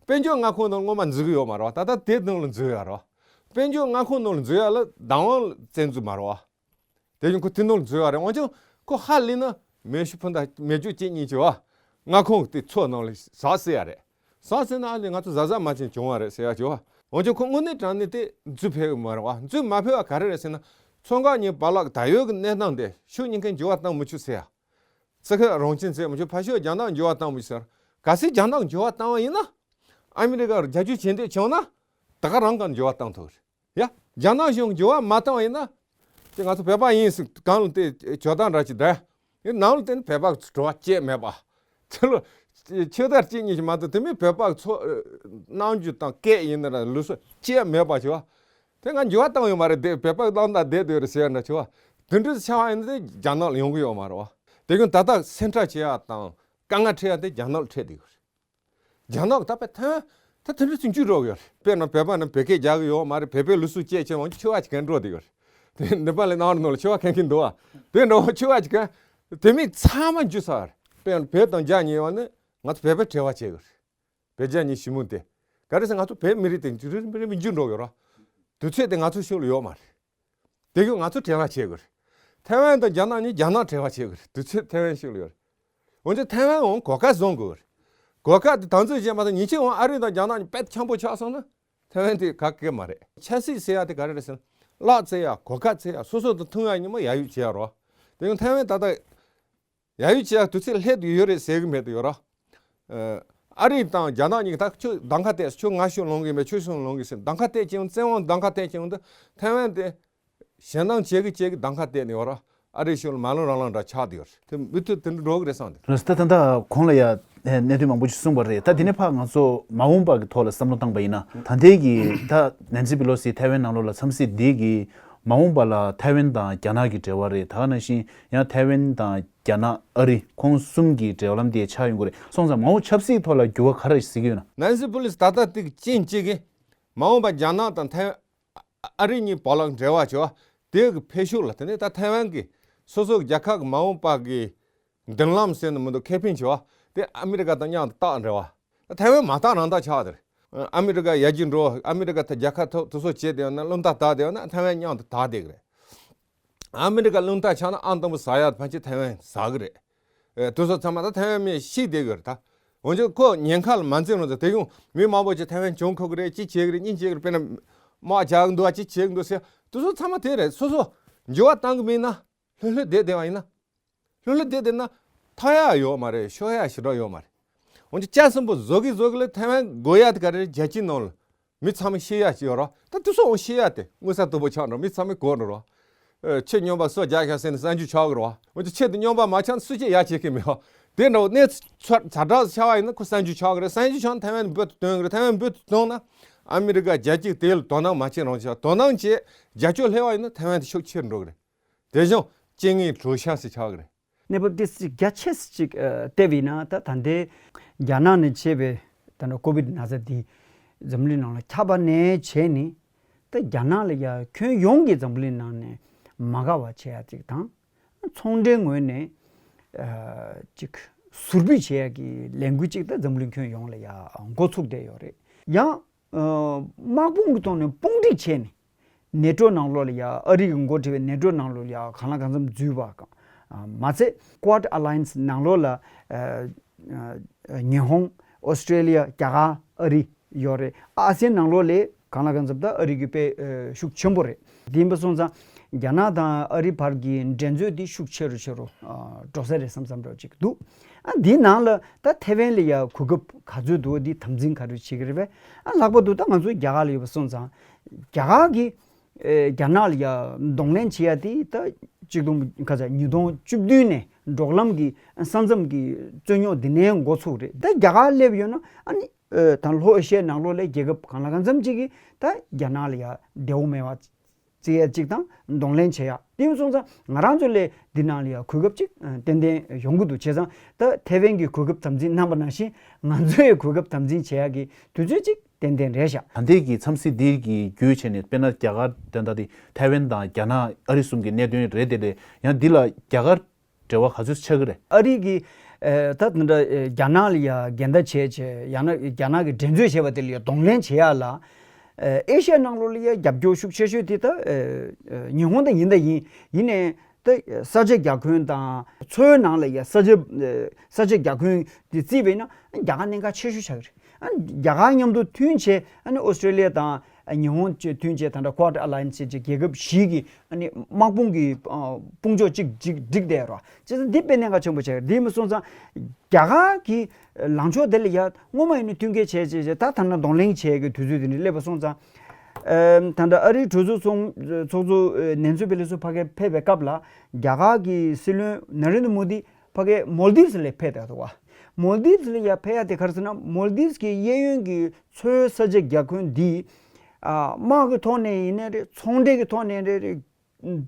དཔལ་འབྱོར་མངའ་ཁོངས་ནང་སྔོན་མ་འཛུལ་གི་ཡོད་མ་རེད་བ། ད་ལྟ་དེ་ནང་ལ་འཛུལ་ཡོད་རེད་བ། དཔལ་འབྱོར་མངའ་ཁོངས་ནང་ལ་འཛུལ་ཡ་ལ་བདག་དབང་བཙན་འཛུལ་མ་རེད་བ། དེ་བཞིན་ཁོ་དེ་ནང་ལ་འཛུལ་ཡོད་རེད། འོན་ཀྱང་ཁོ་ཧ་ལས་ན་མེ་ཤུགས་འཕུར་མདའ་མེ་སྒྱོགས་གཅིག་གཉིས་ཅིག་བ། མངའ་ཁོངས་དེ་ཚོ་ནང་ལ་ཟག་སྲིད་ཡ་རེད། ཟག་སྲིད་ན་ཨ་ལས་ང་ཚོ་གཟབ་གཟབ་མ་བྱས་བྱུང་བ་རེད་ཟེར་ཡ་ཅིག་བ། འོན་ཀྱང་ཁོ་དངོས་གནས་དྲང་གནས་དེ་འཛུལ་ཕོད་ཀྱི་མ་རེད་བ། འཛུལ་མ་ཕོད་པ་ག་རེ་རེད་ཟེར་ན། མཚོ་འགག་གཉིས་བར་ལ་ད་ཡོད་ཀྱི་གནས་སྟངས་དེ་ཕྱོགས་གཉིས་ཀས་འགྱུར་བ་བཏང་མི་ཆོག་ཟེར་ཡ། རྩི་ཁ་རང་བཞིན་བྱེད་མི་ཆོག་ཕར་ཕྱོགས་རྒྱ་ནག་འགྱུར་བ་བཏང་མི་ཆོག་ཟེར། གལ་སྲིད་རྒྱ་ནག་འགྱུར་བ་བཏང་བ་ཡིན་ན། ཨ་མི་རི་ཀར་རྒྱབ་སྐྱོར་བྱེད་འདོད་བྱུང་ན། ད་ག་རང་ག་འགྱུར་བ་བཏང་ཐུབ་རེད། ཡ། རྒྱ་ནག་གཞུང་འགྱུར་བ་མ་བཏང་བ་ཡིན་ན། དེ་ང་ཚོ་བོད་པ་ཡིན་ཟེར་གང་ལ་དེ་ཇོ་བདག་འདྲ་ཅིག་བསྡད། ཡིན་ནང་ལ་དེ་ནི་བོད་པ་འགྲོ་བ་སྐྱེས་མེད་པ། ཚེ་ལོ་ཆོས་དར་གཅིག་གཉིས་ཤིག་མ་གཏོགས་དེ་མིན་བོད་པ་ཚོ་རྣམ་འགྱུར་དང་སྐད་ཡིན་ན་ར་ལུས་སྲོག་སྐྱེས་མེད་པ་ཞིག་བ། དེ་ང་འགྱུར་བ་བཏང་ཡོད་མ་རེད་དེ་བོད་པ་བླང་དང་བསྡད་སྡོད་རེད་ཟེར་འདྲ་ཆེ་བ། དེ་འདྲའི་ཆེ་བ་ཡིན་ན་དེ་རྒྱ་ནག་ལ་ཡོང་གི་ཡོད་མ་རེད་བ། དེ་གིན་ད་ལྟ་སེམས་ཁྲལ་བྱེད་ཡ་དང་དཀའ་ངལ་འཕྲད་ཡ་དེ་རྒྱ་ནག་ལ་འཕྲད་བསྡད་ཡོད་རེད། རྒྱ་ནག་ད་པའི་ཐའེ་ཝན་ད་དེ་འདྲ་ཚུན་འཇུ་འགྲོ་གི་ཡོད་རེད། དཔེར་ན་བོད་པ་ནི་བོད་སྐད་རྒྱག་གི་ཡོད་མ་རེད། བོད་པའི་ལུགས་སྲོལ་བཅས་ཆེ་བ་ཆོས་བ་ཅིག་གན་འགྲོ་བསྡད་ཡོད་རེད། དེ་ནེ་པ་ལི་ནང་རུ་ནོར་ལ་ཆོས་བ་མཁན་མཁན་འདུག་བ། དེ་འདྲ་བ་ཆོས་བ་ཅིག་གན་དེ་མིན་ཚང་མ་འཇུ་ས་རེད། དཔེར་ན་བོད་དང་རྒྱ་གཉིས་བ་ནི་ང་ཚོ་བོད་པའི་འབྲེལ་བ་བྱེད་གི་རེད། བོད་རྒྱ་གཉིས་ཞི་མོལ་དེ་ག་རེ་ཟེར་ང་ཚོ་བོད་མི་རིགས་དེ་རིམ་པས་རིམ་པས་འཇུ་འགྲོ་གི་ཡོད་རེད། དུས་ཚོད་དེ་ང་ཚོ་ཕྱོགས་ལ་ཡོད་མ་རེད། དེ་གིས་ང་ཚོ་བྲེལ་བ་བྱེད་དགོས་རེད། ཐའེ་ཝན་དང་རྒྱ་ནག་གཉིས་རྒྱ་ནག་བྲེལ་བ་བྱེད་དགོས་རེད། དུས་ཚོད་ཐའེ་ཝན་ཤུགས་ལ་ཡོད་རེད། འོན་ཀྱང་ཐའེ་ཝན་འོང་གོ་སྐབས་བཟུང་དགོས་རེད། གོ་སྐབས་དེ་དམ་འཛིན་བྱས་མ་ཐག་ཉིན་ཕྱེད་འོང་ཨ་རི་དང་རྒྱ་ནག་གཉིས་དཔེ་འཆམ་པོ་ཆགས་སོང་ན་ཐའེ་ཝན་དེ་ག་གེ་མ་རེད། ཆབ་སྲིད་ཟེར་ཡ་དེ་ག་རེ་རེད་ཟེར་ན། གླགས་བཙལ་ཡ་གོ་སྐབས་བཙལ་ཡ་སོ་སོ་དང་མཐུན་ཡ་ཉིན་མོ་ཡ་ཡུལ་བྱེད་ཡ་རོ། དེ་ཡང་ཐའེ་ཝན་ད་ལྟ་ཡ་ཡུལ་བྱེད་ཡ་དུས་ཚོད་སླེབས་དུ་ཡོད་རེད་ཟེར་གི་མེད་དུ་ཡོད་ར། ཨ་རི་དང་རྒྱ་ནག་གཉིས་ད་ཁྱོད་གདམ་ཁ་གཏད་ཁྱོད་ང་ཕྱོགས་ལོང་གི་མེད་ཁྱོད་ཕྱོགས་ལོང་གི་ཟེར་གདམ་ཁ་གཏད་ཀྱི་ཡོང་བཙན་དབང་གདམ་ཁ་གཏད་ཀྱི་ཡོང་དུས་ཐའེ་ཝན་དེ་ཞེད་སྣང་བྱེད་གི་བྱེད་གི་གདམ་ཁ་གཏད་ནས་ཡོད་ར། ཨ་རི་ཕྱོགས་ལ་མ་ལོང་རང་ལོང་འདྲ་ཆགས་དུ་ཡོད་རེད། དེ་མུ་མཐུད་དེ་འདྲ་འགྲོ་གི་རེད་བསམ་དེ། ལགས་སོ། ད་ད་ལྟ་གོང་ལ་ཡ་གནད་དོན་མང་པོ་ཞིག་གསུངས་པ་རེད། ད་དེ་ནས་ཕར་ང་ཚོ་མ་འོངས་པ་གི་ཐོག་ལ་བསམ་བློ་བཏང་པ་ཡིན་ན་ད་ལྟའི་གི་ད་ནན་སི་པི་ལོ་སི་ཐའེ་ཝན་ནང་ལོགས་ལ་འཚམས་གཟིགས་འདི་གི་མ་འོངས་པ་ལ་ཐའེ་ཝན་དང་རྒྱ་ནག་གི་འབྲེལ་བ་རེད། ད་ག་ནང་བཞིན་ཡང་ཐའེ་ཝན་དང་རྒྱ་ནག་ཨ་རི་ཁོང་གསུམ་གྱི་འབྲེལ་ལམ་དེ་ཆགས་ཡོང་གི་རེད། སོང་ཙང་མ་འོངས་ཆབ་སྲིད་ཐོག་ལ་འགྱུར་བ་ག་རེ་གཟིགས་ཀྱི་ཡོད་ན། ནན་སི་པི་ལོ་སི་ད་ལྟ་དེ་གི་ཅིན་གཅིག་གི་མ་འོངས་པ་རྒྱ་ནག་དང་ཐའེ་ཨ་རི་གཉིས་བར་ལ་འབྲེལ་བ་བྱེད་པ་དེ་གི་འཕེལ་ཕྱོགས་ལ་དེ་ནས་ད་ཐའེ་ཝན་གྱི་སོ་སོ་རྒྱལ་ཁབ་ཀྱི་མ་འོངས་པ་གི་མདུན་ལམ་ཟེར་ན་མི་འདུག་ཁེ་ཕན་བྱེད་པ་དེ་ཨ་མི་རི་ཀ་དང་མཉམ་དུ་རྟགས་འབྲེལ་བ། ད་ཐའེ་ཝན་མ་རྟགས་རང་རྟགས་ཆགས་དེ་རེད། ཨ་མི་རི་ཀ་ཡར་རྒྱས་འགྲོ་ཨ་མི་རི་ཀ་ད་རྒྱལ་ཁབ་ཐོག་དེ་ཚོ་བྱས་བསྡད་ཡོད་ན་རླུང་རྟ་དར་བསྡད་ཡོད་ན་ཐའེ་ཝན་མཉམ་དུ་དར་བསྡད་ཀྱི་རེད། ཨ་མི་རི་ཀ་རླུང་རྟ་ཆག་ན་ཨང་དང་པོ་ཟ་ཡག་ཕལ་ཆེར་ཐའེ་ཝན་ཟ་གི་རེད། ཨེ་དེ་ཚོ་ཚང་མ་ད་ཐའེ་ཝན་མི་ཤི་བསྡད་གི་རེད་ད། འོན་ཀྱང་ཁོ་ཉེན་ཁ་ལ་མ་འཛེམ་རུང་ད་དེ་ཡང་མི་མང་པོ་ཅིག་ཐའེ་ཝན་བྱུང་ཁོ་གི་རེད་ཅི་བྱེད་གི་རེད་གཉིས་བྱེད་གི་རེད་དཔེར་ན་དམག་རྒྱག་གི་འདུག་ཨ་ཅི་བྱེད་གི་འདུག་ཟེར་དེ་ཚོ་ཚང་མ་དེ་རེད། སོ་སོ་འགྱུར་བ་བཏང་གི་མིན་ན་ལྷོད་ལྷོད་བསྡད་བསྡད་པ་ཡིན་ན། ལྷོད་ལྷོད་བསྡད་བསྡད་ན་ཐར་ཡག་ཡོད་མ་རེད་ཤོར་ཡག་ཞེ་དྲག་ཡོད་མ་རེད། འོན་ཀྱང་ལྕགས་སྲིན་པོ་བཟོ་གི་བཟོ་གི་ལ་ཐའེ་ཝན་དགོས་ཡག་དེ་ག་རེ་རེད། རྒྱལ་སྤྱིའི་ནང་ལ་མི་ཚང་མས་ཤེས་ཡག་ཅིག་ཡོད་རེད། ད་དེ་ཚོ་འོང་ཤེས་ཡག་དེ་དངུལ་ས་དུ་པོ་ཆགས་འགྲོ་མི་ཚང་མས་གོ་འགྲོ་རེད། ཨེ་ཁྱེད་སྨྱོན་པ་སོ་རྒྱག་ཤག་ཟེར་ནས་གསར་འགྱུར་ཆགས་གི་རེད་བ། འོན་ཀྱང་ཁྱེད་དེ་སྨྱོན་པ་མ་ཆགས་ན་སུ་ཅིག་ཡ་བྱེད་ཀྱི་མེད་བ། དེ་འདྲ་བོ་གནས་ཚུལ་ཛ་དྲག་ཆགས་པ་ཡིན་ན་ཁོ་གསར་འགྱུར་ཆགས་གི་རེད། གསར་འགྱུར་ཆགས་ན་ཐའེ་ཝན་འབུད་དུ་ཐོན་གི་རེད། ཐའེ་ཝན་འབུད་དུ་ཐོན་ན་ཨ་མི་རི་ཀ་རྒྱལ་སྤྱིའི་དེ་ལ་དོ་སྣང་མ་བྱེད་རང་བྱེད་དོ་སྣང་བྱེད་རྒྱབ་སྐྱོར་སླེབས་པ་ཡིན་ན་ཐའེ་ཝན་དེ་ཤུགས་ཆེར་འགྲོ་གི་རེད། དེ་བཞིན་རྐྱེན་ངན་གྲོས་ཤ་ཞིག་ཆགས་ཀྱི་རེད། གནས་བབ་དེ་རྒྱ་ཆེ་ཞིག་བལྟས་པ་ཡིན་ན་ད་ད་ལྟའི་རྒྱ་ནག་ནས་མཆེད་པའི་ད་ནི་ཀོ་བིད་ན་ཚ་འདི་འཛམ་གླིང་ནང་ལ་ཁྱབ་པ་ནས་བྱས་ནས་ད་རྒྱ་ནག་ལ་ཡ་ཁྱོན་ཡོངས་ཀྱི་འཛམ་གླིང་ནང་ནས་མ་དགའ་བ་བྱེད་ཡ་ཅིག་དང་ཚོང་འབྲེལ་ངོས་ནས་ཅིག་ཟུར་ཕུད་བྱེད་ཡ་གི་ལས་འགུལ་ཅིག་ད་འཛམ་གླིང་ཁྱོན་ཡོངས་ལ་ཡ་འགོ་ཚུགས་བསྡད་ཡོད་རེད། ཡང་དམག་དཔུང་གི་ཐོག་ནས་དཔུང་སྒྲིག་བྱས་ནས་ནེ་ཊོ་ནང་ལོགས་ལ་ཡ་ཨ་རི་གི་འགོ་ཁྲིད་པའི་ནེ་ཊོ་ནང་ལོགས་ལ་ཡ་གང་ལ་གང་འཚམ་འཛུལ་བ་གང་མ་ཚད་Quad Alliance་ནང་ལོགས་ལ་ཉི་ཧོང་ཨོ་སི་ཀྲེ་ལི་ཡ་རྒྱ་གར་ཨ་རི་ཡོད་རེད། ཨ་སེ་ཡན་ནང་ལོགས་ལ་གང་ལ་གང་འཚམ་ད་ཨ་རི་གི་དཔེ་ཤུགས་ཆེན་པོ་རེད། དེ་ཡིན་པ་སོང་ཙང་རྒྱ་ནག་དང་ཨ་རི་བར་གྱི་འགྲན་རྩོད་འདི་ཤུགས་ཆེ་རུ་ཆེ་རུ་འགྲོ་ས་རེད་བསམ་བསམ་འདྲ་ཅིག་འདུག་ཨ་འདི་ནང་ལ་ད་ཐེ་ཝན་ལ་ཡ་གོ་སྐབས་ག་ཚོད་འདུག་འདི་དམ་འཛིན་ག་རེ་བྱེད་ཀྱི་རེད་པས། ཨ་ལྷག་པར་དུ་ད་ང་ཚོ་རྒྱ་གར་ལ་ཡོད་པ་སོང་ཙང་རྒྱ་གར་གྱིས་ཨེ་རྒྱ་ནག་ལ་ཡ་གདོང་ལེན་བྱེད་ཡ་དེ་ད་གཅིག་སྟོང་ཁ་ཚ་ཉིས་སྟོང་བཅུ་བདུན་ནས་འབྲོག་ལམ་གྱི་ས་མཚམས་ཀྱི་རྩོད་རྙོག་འདི་ནས་འགོ་ཚུགས་རེད། ད་རྒྱ་གར་སླེབས་ཡོད་ན་ཨ་ནི་ཨེ་ད་ལྷོ་ཨེ་ཤི་ཡའི་ནང་ལོགས་ལ་རྒྱལ་ཁབ་གང་ལ་གང་འཚམ་ཅིག་གིས་ད་རྒྱ་ནག་ལ་ཡ་བདེ་བོ་མེད་པ་བརྩི་ཡ་གཅིག་དང་གདོང་ལེན་བྱེད་ཡ། དེ་ཡིན་སོང་ཙང་ང་རང་ཚོ་ལ་འདི་ནང་ལ་ཡ་གོ་སྐབས་གཅིག་ཏན་ཏན་ཡོང་གི་འདུག་བྱས་ཙང་ད་ཐེ་ཝན་གྱི་གོ་སྐབས་དམ་འཛིན་གནང་པ་ནང་བཞིན་ང་ཚོའི་གོ་སྐབས་དམ་འཛིན་བྱེད་ཡ་གི་དུས་ཚོད་གཅིག་ཏན་ཏན་རེད་ཤག་ད་ལྟའི་གི་འཚམས་གཟིགས་འདི་གི་བརྒྱུད་བྱས་ནས་དཔེར་ན་རྒྱ་གར་དོན་དག་དེ་ཐེ་ཝན་དང་རྒྱ་ནག་ཨ་རི་གསུམ་གྱི་གནད་དོན་རེད་དེ་ལས་ཡང་འདི་ལ་རྒྱ་གར་འབྲེལ་བ་ག་ཚོད་ཆགས་ཀྱི་རེད། ཨ་རི་གིས་ཨེ་ད་དེ་འདྲ་ཨེ་རྒྱ་ནག་ལ་ཡ་འགལ་ཟླ་བྱས་བྱས་ཡང་ན་རྒྱ་ནག་གི་འགྲན་རྩོད་བྱས་པ་དེ་ལ་ཡ་གདོང་ལེན་བྱེད་ཡ་ལ་ཨེ་ཨེ་ཤ་ཡ་ནང་ལོགས་ལ་ཡ་རྒྱབ་སྐྱོར་ཤུགས་ཆེ་ཤོས་དེ་ད་ཨེ་ཨེ་ཉི་ཧོང་ད་ཡིན་ད་ཡིན་ཡིན་ནའི་ད་ས་ཆ་རྒྱ་ཁྱོན་དང་མཚོའི་ནང་ལ་ཡ་ས་ཆ་ཨེ་ས་ཆ་རྒྱ་ཁྱོན་དེ་བརྩིས་པས་ན་རྒྱ་གར་གནད་འགག་ཆེ་ཤོས་ཆགས་ཀྱི་རེད། ཨ་རྒྱ་གར་མཉམ་དུ་མཐུན་བྱས་ཨ་ནི་ཨོ་སི་ཀྲེ་ལི་ཡ་དང་ ཉི་ཧོང་བཅས་མཐུན་བྱས་ད་ལྟ་Quad Alliance་བྱས་རྒྱལ་ཁབ་བཞི་གི་ཨ་ནི་དམག་དཔུང་གི་དཔུང་ཚོགས་གཅིག་གཅིག་བསྒྲིགས་བསྡད་རོགས། བྱས་ཙང་འདི་དཔེ་གནད་འགག་ཆེན་པོ་ཆགས་ཡོད། འདི་མ་སོང་ཙང་རྒྱ་གར་གྱི་ལངས་ཕྱོགས་དེ་ལ་ཡ་སྔོན་མ་ཡིན་ན་མཐུན་རྐྱེན་བྱས་བྱས་བྱས་ད་ད་ལྟ་གདོང་ལེན་བྱས་ཀྱི་དུས་ཚོད་དེ་འདྲ་སླེབས་པ་སོང་ཙང་། ད་ལྟ་ཨ་རིའི་གྲོས་ཚོགས་ཚོགས་ཚོགས་གཙོ་ནན་སི་པེ་ལོ་སི་ཕ་གིར་ཕེབས་པའི་སྐབས་ལ་རྒྱ་གར་གྱི་སྲིད་བློན་ན་རེན་དྲ་མོ་དི་ཕ་གིར་མོལ་དིབ་སི་ལ་ཕེབས་བསྡད་འདུག་བ། མོལ་དིབ་སི་ལ་ཡ་ཕེབས་ཡ་དེ་ག་རེ་ཟེར་ན་མོལ་དིབ་སི་གི་གཡས་གཡོན་གྱི་མཚོའི་ས་ཆ་རྒྱ་ཁྱོན་འདི་དམག་གི་ཐོག་ནས་ཡིན་ནའི་རེད། ཚོང་འབྲེལ་གྱི་ཐོག་ནས་རེད།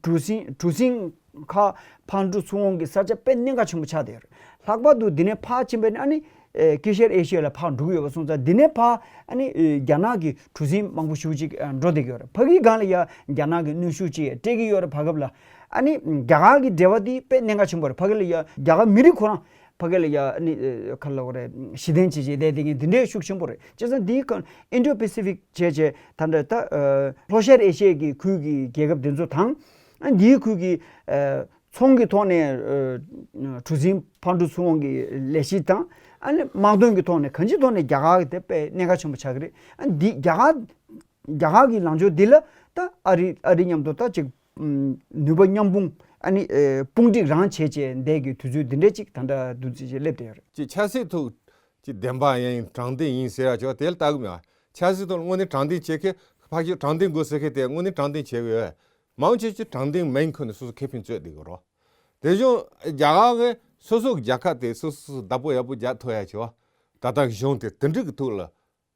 གྲུ་གཟིངས་གྲུ་གཟིངས་ཁག་ཕར་འགྲོ་ཚུར་འོང་གི་ས་ཆ་དཔེ་གནད་འགག་ཆེན་པོ་ཆགས་བསྡད་ཡོད་རེད། ལྷག་པར་དུ་འདི་ནས་ཕར་ཕྱིན་པ་ནི་ཨ་ནི་ཨེ་ཀི་ཤར་ཨེ་ཤི་ཡ་ལ་ཕར་འགྲོ་གི་ཡོད་པ་སོང་ཙང་འདི་ནས་ཕར་ཨ་ནི་ཨེ་རྒྱ་ནག་གི་གྲུ་གཟིངས་མང་པོ་ཞེ་པོ་ཅིག་ཨ་འགྲོ་བསྡད་ཀྱི་ཡོད་རེད། ཕ་གིའི་སྒང་ལ་ཡ་རྒྱ་ནག་གི་གནོན་ཤུགས་ཅིག་སྤྲད་ཀྱི་ཡོད་རེད། བར་སྐབས་ལ་ཨ་ནི་རྒྱ་གར་གྱི་འབྲེལ་བ་འདི་དཔེ་གནད་འགག་ཆེན་པོ་རེད། ཕ་གི་ལ་ཡ་རྒྱ་གར་མི་རིགས་ཁོ་རང་ཕ་གི་ལ་ཡ་ཨ་ནི་ཨེ་ག་ལབ་དགོས་རེད། གཞི་རྟེན་བྱེད་བྱེད་བསྡད་དེ་ངས་འདི་འདྲའི་ཤུགས་ཆེན་པོ་རེད། བྱས་ཙང་འདིའི་ཁ་ཨིན་ཌོ་པེ་སི་ཕིག་བྱས་བྱས་ད་འདྲ་ད་ལྷོ་ཤར་ཨེ་ཤི་ཡའི་གི་ཁུལ་གྱི་རྒྱལ་ཁབ་དེ་ཚོ་དང་ཨ་འདིའི་ཁུལ་གྱི་ཚོང་གི་ཐོག་ནས་གྲུ་གཟིངས་ཕར་འགྲོ་ཚུར་འོང་གི་ལས་གཞི་དང་ཨ་ནི་དམག་དོན་གྱི་ཐོག་ནས་གང་ཅིའི་ཐོག་ནས་རྒྱ་གར་གྱི་དེ་དཔེ་གནད་འགག་ཆེན་པོ་ཆགས་ཀྱི་རེད། ཨ་འདི་རྒྱ་གར་རྒྱ་གར་གྱི་ལངས་ཕྱོགས་འདི་ལ་ད་ཨ་རི་ཨ་རི་མཉམ་དུ་ད་ཅིག་ནུས་པ་མཉམ་སྤུངས་ཨ་ནི་དཔུང་སྒྲིག་རང་བྱས་བྱས་འདས་ཀྱི་དུས་ཚོད་འདི་འདྲས་ཅིག་ད་ལྟ་འདུག་ཅེས་སླེབས་བསྡད་ཡོད་རེད། ཅིག་ཆབ་སྲིད་ཐོག་ཅིག་བདེན་པ་ཡིན་དྲང་བདེན་ཡིན་ཟེར་ཡ་ཅིག་དེ་ལ་ལྟ་གི་མེད། ཆབ་སྲིད་ཐོག་ལ་དངོས་གནས་དྲང་བདེན་བྱེད་མཁན་ཕར་ཞོག་དྲང་བདེན་དགོས་ཟེར་མཁན་དེ་དངོས་གནས་དྲང་བདེན་བྱེད་གི་ཡོད། མང་ཆེ་ཆེ་དྲང་བདེན་མིན་ཁུལ་ནས་སོ་སོ་ཁེ་ཕན་རྩོད་བསྡད་གི་རོ། དེ་བཞིན་རྒྱ་གར་གི་སོ་སོ་གི་རྒྱལ་ཁབ་དེ་སོ་སོ་བདག་པོ་ཡག་པོ་རྒྱག་ཐུབ་ཡ་ཆེ་བ། ད་ལྟ་གི་གཞུང་དེ་དེ་འདྲ་གི་ཐོག་ལ།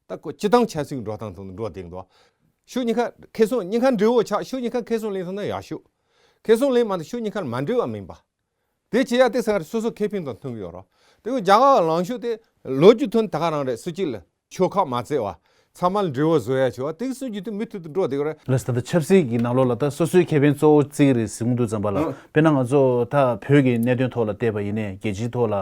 ད་ཁོ་སྤྱི་བཏང་ཆབ་སྲིད་འགྲོ་སྟངས་དང་འགྲོ་བསྡད་འདུག་ཕྱོགས་གཉིས་ཀ་ཁེ་བཟང་གཉིས་ཀ་འབྲས་བུ་ཆགས། ཕྱོགས་གཉིས་ཀ་ཁེ་བཟང་ལེན་ཐུབ་ན་ཡག་ཤོས། ཁེ་བཟང་ལེན་མ་ཐུབ་ཕྱོགས་གཉིས་ཀ་མ་འབྲེལ་བ་མིན་པ། དེ་བྱེད་ཡ་དེ་ས་སོ་སོ་ཁེ་ཕན་དང་མཐུན་གི་ཡོད་རོ། དེ་བས་རྒྱ་གར་ལངས་ཕྱོགས་དེ་ལོ་རྒྱུས་ཐོན་ད་ག་རང་རེད། སྲིད་སྤྱི་ལ་ཕྱོགས་ཁག་མ་བརྩེ་བ། ཚང་མ་ལ་འབྲས་བུ་བཟོ་ཡ་ཆེ་བ་དེ་གི་སྲིད་ཇུས་དེ་མུ་མཐུད་དུ་འགྲོ་བསྡད་ཀྱི་རེད། ལགས་སོ། ད་ལྟ་ཆབ་སྲིད་ཀྱི་ནང་ལོགས་ལ་ད་སོ་སོའི་ཁེ་ཕན་གཙོ་བོ་བརྩི་གི་རེད་ཟེར་གྱི་འདུག་ཙམ་པ་ལ། ཨང་། དཔེར་ན་ང་ཚོ་ད་བོད་ཀྱི་གནད་དོན་ཐོག་ལ་བལྟས་པ་ཡིན་ནའི་རྒྱལ་སྤྱིའི་ཐོག་ལ་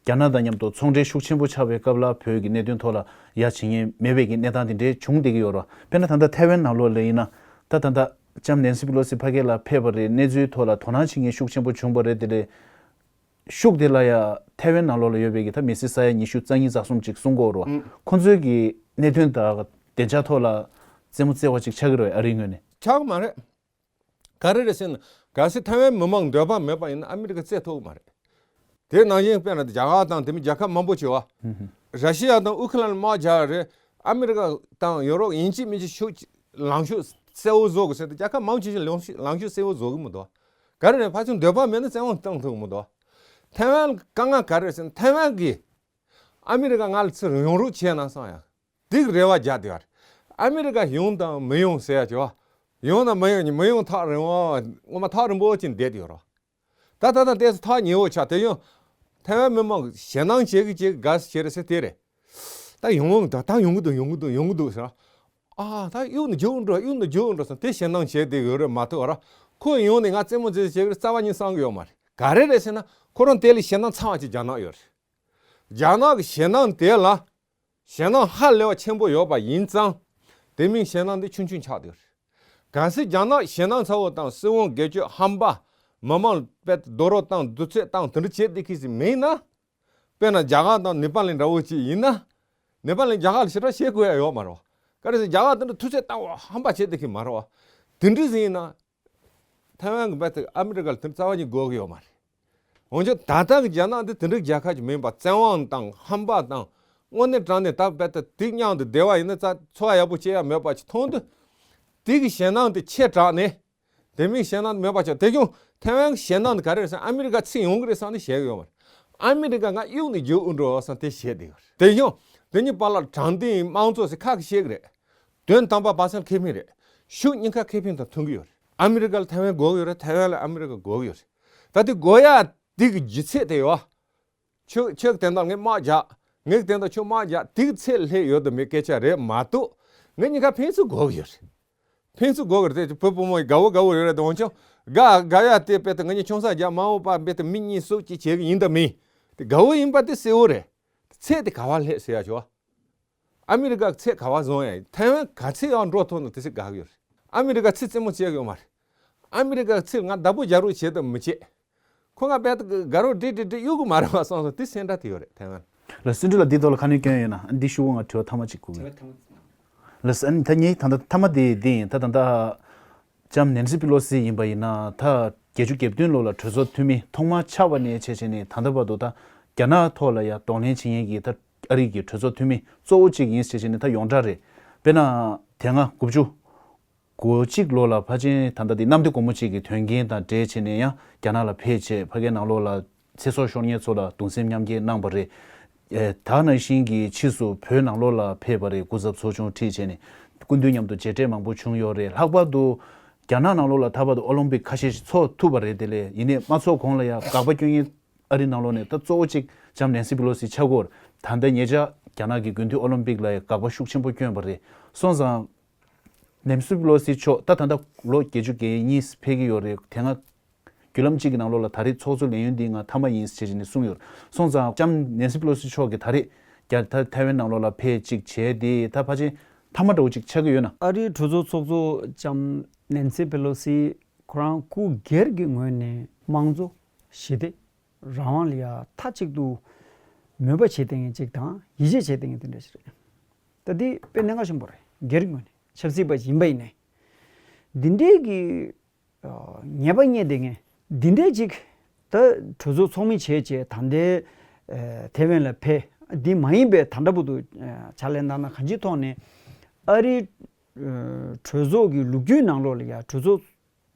རྒྱ་ནག་དང་མཉམ་དུ་ཚོང་འབྲེལ་ཤུགས་ཆེན་པོ་ཆགས་པའི་སྐབས་ལ་བོད་ཀྱི་གནད་དོན་ཐོག་ལ་ཡ་བྱེད་མཁན་མེད་པའི་གི་གནས་སྟངས་དེ་འདྲའི་བྱུང་བསྡད་ཀྱི་ཡོད་རེད། དཔེར་ན་ད་ལྟ་ཐའེ་ཝན་ནང་ལོགས་ལ་ཡིན་ན་ད་ད་ལྟ་ལྕམ་ནེན་སི་པི་ལོ་སི་ཕ་གི་ལ་ཕེབས་པ་རེད། གནས་ཚུལ་ཐོག་ལ་དོ་སྣང་བྱེད་མཁན་ཤུགས་ཆེན་པོ་བྱུང་བ་རེད། དེ་ལས་ཤུགས་དེ་ལ་ཡ་ཐའེ་ཝན་ནང་ལོགས་ལ་ཡོད་པའི་གི་ད་མི་སེར་ས་ཡ་ཉི་ཤུ་རྩ་གཉིས་རྩ་གསུམ་ཅིག་གསུང་གི་ཡོད་རེད། ཨང་། ཁོང་ཚོའི་གི་གནད་དོན་དང་བདེ་འཇགས་ཐོག་ལ་རྩེད་མོ་རྩེ་བ་ཅིག་ཆགས་ཀྱི་རེད། ཨ་རིའི་ངོས་ནས། ཆགས་ཀྱི་མ་རེད། ག་རེ་རེད་ཟེར་ན། གལ་སྲིད་ཐའེ་ཝན་མི་མང་འདོད་པ་མེད་པ་ཡིན་ན་ཨ་མི་རི་ཀ་རྩེ་ཐུབ་ཀྱི་མ་རེད། དེ་ནང་བཞིན་དཔེར་ན་རྒྱ་གར་དང་དེ་མིན་རྒྱལ་ཁབ་མང་པོ་བྱེད་བ། ཧུམ་ཧུམ། ར་ཤི་ཡ་དང་ཨུ་ཁུ་ལན་དམག་རྒྱག་རེད། ཨ་མི་རི་ཀ་དང་ཡོ་རོབ་ཡིན་གཅིག་མིན་གཅིག་ཤུགས་ལངས་ཕྱོགས་གསལ་བོ་བཟོ་དགོས་ཟེར་ཏེ་རྒྱལ་ཁབ་མང་ཆེ་ཤོས་ལངས་ཕྱོགས་གསལ་བོ་བཟོ་གི་མི་འདུག་ག་རེ་རེད། ཕལ་ཆེར་འདོད་པ་མེད་ན་བཙན་དབང་བཏང་ཐུབ་ཀྱི་མི་འདུག་ཐའེ་ཝན་དཀའ་ངལ་ག་རེ་རེད་ཟེར་ན་ཐའེ་ཝན་གིས་ཨ་མི་རི་ཀ་ང་ལ་ཚུར་ཡོང་རོགས་བྱས་ན་བསམ་ཡ། དེ་གི་རེ་བ་རྒྱག་བསྡད་པ་རེད། ཨ་མི་རི་ཀ་ཡོང་དང་མི་ཡོང་ཟེར་ཡ་ཅིག་ཡོད་པ། ཡོང་དང་མི་ཡོང་གཉིས་མི་ཡོང་ཐག་རིང་བ། ངོ་མ་ཐག་རིང་པོ་ཅིག་བསྡད་ཡོད་རེད། ད་ད་ད་དེ་ཚོ་ཐག་ཉེ་བོ་ཆགས་དེ་ཡང་། ཐའེ་ཝན་མི་མང་ཞེད་སྣང་བྱེད་ཀྱི་བྱེད་ཀྱི་དགའ་ས་བྱེད་རེད་ཟེར་དེ་རེད། ད་ཡོང་ད་ད་ཡོང་གི་འདུག་ཡོང་གི་འདུག་ཡོང་གི་འདུག་ཟེར། ཨ་ད་གཡུག་ནས་རྒྱུག་འགྲོ་གཡུག་ནས་རྒྱུག་འགྲོ་ཟེར་དེ་ཞེད་སྣང་བྱེད་བསྡད་ཡོད་རེད་མ་གཏོགས་ར། ཁོ་ཡོང་ནས་ང་རྩེད་མོ་རྩེ་བྱེད་ཀྱི་རེད་རྩ་བ་ཉིད་བསམ་གི་ཡོད་མ་རེད། ག་རེ་རེད་ཟེར་ན་ཁོ་རང་དེ་ལས་ཞེད་སྣང་ཚ་བ་ཅིག་རྒྱ་ནག་ཡོད་རེད། རྒྱ་ནག་གི་ཞེད་སྣང་དེ་ལ། ཞེད་སྣང་ཧ་ལས་པ་ཆེན་པོ་ཡོད་པ་ཡིན་ཙང་། དེ་མིན་ཞེད་སྣང་འདི་ཆུང་ཆུང་ཆགས་བསྡད་ཡོད་རེད། གལ་སྲིད་རྒྱ་ནག་ཞེད་སྣང་ཚ་བོ་དང་སྲིད་དབང་སྒེར་གཅོད་ཧམ་པ། མི་མང་དཔེ་རྡོག་རོལ་བཏང་རྡུལ་ཚོན་བཏང་དེ་འདྲ་བྱེད་བསྡད་མཁན་ཞིག་མིན་ན། དཔེར་ན་རྒྱ་གར་དང་ནེ་པ་ལི་འདྲ་བོ་ཅིག་ཡིན་ན། ནེ་པ་ལི་རྒྱ་གར་ལ་ཞེ་དྲག་བྱེད་དགོས་ཡ་ཡོད་མ་རེད་བ། ག་རེ་ཟེར་རྒྱ་གར་དེ་འདྲ་རྡུལ་ཚོན་བཏང་བ་ཧམ་པ་བྱེད་བསྡད་མཁན་མ་རེད་བ། དེ་འདྲ་ཟིག་ཡིན་ན། ཐའེ་ཝན་གྱི་རྦད་དེ་ཨ་མི་རི་ཀ་ལ་དེ་རྩ་བ་ཉིད་དགོས་ཀྱི་ཡོད་མ་རེད། འོན་ཀྱང་ད་ལྟ་གི་རྒྱ་ནག་འདི་དེ་འདྲའི་རྒྱལ་ཁབ་ཅིག་མིན་པ་བཙན་དབང་དང་ཧམ་པ་དང་དངོས་གནས་དྲང་གནས་ད་རྦད་དེ་དེ་མཉམ་དུ་བསྡད་པ་ཡིན་ན་རྩ་འཚོ་བ་ཡག་པོ་སྐྱེལ་ཡ་མེད་པ་ཅིག་མཐོང་དུས། དེ་གི་ཞེད་སྣང་དེ་ཆེ་དྲགས་ནས། དེ་མིན་ཞེད་སྣང་མེད་པ་ཆགས་དེ་ཀྱང་ཐའེ་ཝན་གྱི་ཞེད་སྣང་དེ་ག་རེ་རེད་ཟེར་ན་ཨ་མི་རི་ཀ་ཚུར་ཡོང་གི་རེད་བསམ་ནས་བཤད་གི་ཡོད་མ་རེད། ཨ་མི་རི་ཀ་ང་གཡུག་ནས་རྒྱུག་འགྲོ་བསམ་དེ་བཤད་བསྡད་ཡོད་རེད། དེ་ཀྱང་དེ་གཉིས་བར་ལ་དྲང་བདེན་དམངས་གཙོ་ཟེར་ཁ་གིས་བཤད་གི་རེད། དོན་དམ་པ་བ་སང་ཁེ་ཕན་རེད། ཕྱོགས་གཉིས་ཀ་ཁེ་ཕན་དང་མཐུན་གྱི་ཡོད་རེད། ཨ་མི་རི་ཀ་ལ་ཐའེ་ཝན་དགོས་ཀྱི་ཡོད་རེད། ཐའེ་ཝན་ལ་ཨ་མི་རི་ཀ་དགོས་ཀྱི་ཡོད་རེད། ད་དེ་དགོས་ཡ་དེ་གི་ལྗིད་ཚད་དེ་ཡོད། ཁྱོད་ཁྱོད་ཀྱི་དོན་དག་ངས་དམག་རྒྱག་ངའི་དོན་དག་ཁྱོད་དམག་རྒྱག་དེ་གི་ཚད་ལ་སླེབས་ཡོད་དམ་མེད་སྐད་ཆ་རེད་མ་གཏོགས། ངེད་གཉིས་ཀ་ཕན་ཚུན་དགོས་ཀྱི་ཡོད་རེད། ཕན་ཚུན་དགོས་ཀྱི་རེད་དེ་བུ་བུ་མོ་ཡི་དགའ་བོ་དགའ་བོ་ཡོད་རེད་དེ་འོན་ཀྱང་། དགའ་དགའ་ཡ་དེ་དཔེ་དེ་ང་གཉིས་ཆུང་ས་རྒྱག་མ་འོངས་པ་དཔེ་དེ་མི་གཉིས་སུ་གཅིག་བྱེད་གི་ཡིན་དམ་མིན། དེ་དགའ་བོ་ཡིན་པ་དེ་གསལ་བོ་རེད། ཚད་དེ་ག་བ་སླེབས་ཟེར་ཡ་ཆོག་ཨ་མི་རི་ཀ་གི་ཚད་ག་བ་བཟུང་ཡ་ཡིན། ཐའེ་ཝན་ག་ཚད་ཡང་འགྲོ་ཐུབ་ན་དེ་ཚད་དགའ་གི་ཡོད་རེད། ཨ་མི་རི་ཀ་ཚིག་རྩེད་མོ་བྱེད་གི་ཡོད་མ་རེད། ཨ་མི་རི་ཀ་གི་ཚིག་ང་བདག་པོ་རྒྱག་རོགས་བྱེད་དམ་མི་བྱེད། ཁོ་ང་དཔེ་དེ་དགའ་རོགས་འདྲེ་འདྲེ་འདྲེ་གཡུག་གི་མ་རེད་བ་བསམ་སོང་དེ་སེམས་ཁྲལ་དེ་ཡོད་རེད་ཐའེ་ཝན། ལགས་སོ། འདི་ལ་འདི་ཐོག་ལ་ཁ་སྣོན་སྐྱོན་ཡོད་ན་འདི་ཞུ་བ་ང་དྲི་བ་ཐ་མ་གཅིག་གོ་གི། དྲི་བ་ཐ་མ་གཅིག་གནང་། ལགས་སོ། ཨ་ནི་ད་ངས་ད་ལྟ་མཐའ་མ་དེ་འདི་ཡིན། ད་ད་ལྟ་ལྕམ་ནན་སི་པི་ལོ་སི་ཡིན་པ་ཡིན་ན། ད་བརྒྱད་ཅུ་གྱ་བདུན་ལོ་ལ་གྲོས་ཚོགས་འཐུས་མི་ཐོག་མར་ཆགས་པ་ནས་བྱས་བྱས་ནས་ད་ལྟ་བར་དུ་ད་རྒྱ་ནག་ཐོག་ལ་ཡ་གདོང་ལེན་བྱེད་མཁན་གྱི་ད་ཨ་རི་གི་གྲོས་ཚོགས་འཐུས་མི་གཙོ་བོ་གཅིག་ཡིན་བྱས་བྱས་ནས་ད་ཡོངས་གྲགས་རེད། དཔེར་ན་དེ་སྔ་དགུ་བཅུ་གོ་གཅིག་ལོ་ལ་ཕལ་ཆེར་ད་ལྟ་འདི་གནམ་བདེ་སྒོ་མོ་ཆེ་གི་དོན་རྐྱེན་དང་འབྲེལ་བྱས་ནས་ཡང་རྒྱ་ནག་ལ་ཕེབས་བྱས་ཕ་གིའི་ནང་ལོགས་ལ་ཚེ་སྲོག་ཤོར་མཁན་ཚོ་ལ་གདུང་སེམས་མཉམ་སྐྱེད་གནང་བ་རེད། ཨེ་ད་ནང་བཞིན་གྱི་ཕྱིས་སུ་བོད་ནང་ལོགས་ལ་ཕེབས་པ་རེད། སྐུ་ཚབ་ཚོགས་ཆུང་ཁྲིད་བྱས་ནས་སྐུ་མདུན་མཉམ་དུ་མཇལ་འཕྲད་མང་པོ་བྱུང་ཡོད་རེད། ལྷག་པར་དུ་རྒྱ་ནག་ནང་ལོགས་ལ་ད་བར་དུ་ཨོ་ལིམ་པིག་ཁ་ཤས་ཤིག་ཚོགས་ཐུབ་པ་རེད། དེ་ལས་ཡིན་ནའི་མ་ཚོགས་གོང་ལ་ཡང་དགག་པ་སྐྱོན་མཁན་ཨ་རི་ནང་ལོགས་ནས་ད་གཙོ་བོ་གཅིག་ལྕམ་ནན་སི་པི་ལོ་སི་ཆགས་ཀྱི་ཡོད་རེད། ད་ལྟ་ཉེ་ཆར་རྒྱ་ནག་གི་དགུན་དུས་ཨོ་ལིམ་པིག་ལ་ཡང་དགག་པ་ཤུགས་ཆེན་པོ་བསྐྱོན་པ་རེད། སོང་ཙང་ནན་སི་པི་ལོ་སི་མཆོག་ད་ད་ལྟ་ལོ་བརྒྱད་ཅུ་གྱ་གཉིས་ཕེབས་ཀྱི་ཡོད་རེད། དེ་སྔ་བརྒྱུད་ལམ་གཅིག་གི་ནང་ལོགས་ལ་ད་རེས་ཚོགས་གཙོ་ལས་ཡུན་འདི་ང་མཐའ་མ་ཡིན་ཟེར་བྱས་ནས་གསུངས་ཡོད། སོང་ཙང་ལྕམ་ནན་སི་པི་ལོ་སི་མཆོག་གིས་ད་རེས་རྒྱ་ད་ཐའེ་ཝན་ནང་ལོགས་ལ་ཕེབས་གཅིག་བྱས་ཏེ་ད་ཕལ་ཆེར་མཐའ་མ་འདྲ་བོ་གཅིག་ཆགས་ཀྱི་ཡོད་ན། ཨ་རིའི་གྲོས་ཚོགས་ཚོགས་གཙོ་ལྕམ་ནན་སི་པེ་ལོ་སི་ཁོ་རང་སྐུ་སྒེར་གྱི་ངོས་ནས་དམངས་གཙོ་ཞི་བདེ་རང་དབང་ལ་ཡ་མཐའ་གཅིག་ཏུ་མོས་པ་བྱེད་བསྡད་མཁན་གཅིག་དང་ཡིད་ཆེས་བྱེད་བསྡད་མཁན་དེ་འདྲ་ཞིག་རེད། ད་འདི་དཔེ་གནད་འགག་ཆེན་པོ་རེད། སྒེར་གྱི་ངོས་ནས་ཆབ་སྲིད་པ་ཞིག་ཡིན་པ་ཡིན་ནའི་འདི་འདྲའི་གི་ཉེས་པ་རྙེད་བསྡད་མཁན་འདི་འདྲའི་ཅིག་ད་གྲོས་ཚོགས་ཚོགས་མི་བྱས་བྱས་ད་ལྟའི་ཐའེ་ཝན་ལ་ཕེབས། འདི་མ་ཡིན་པའི་ད་ལྟ་བར་དུ་ཕྱག་ལས་གནང་ན་གང་ཅིའི་ཐོག་ནས་ཨ་རིའི་གྲོས་ཚོགས་ཀྱི་ལོ་རྒྱུས་ནང་ལོགས་ལ་ཡ་གྲོས་ཚོགས་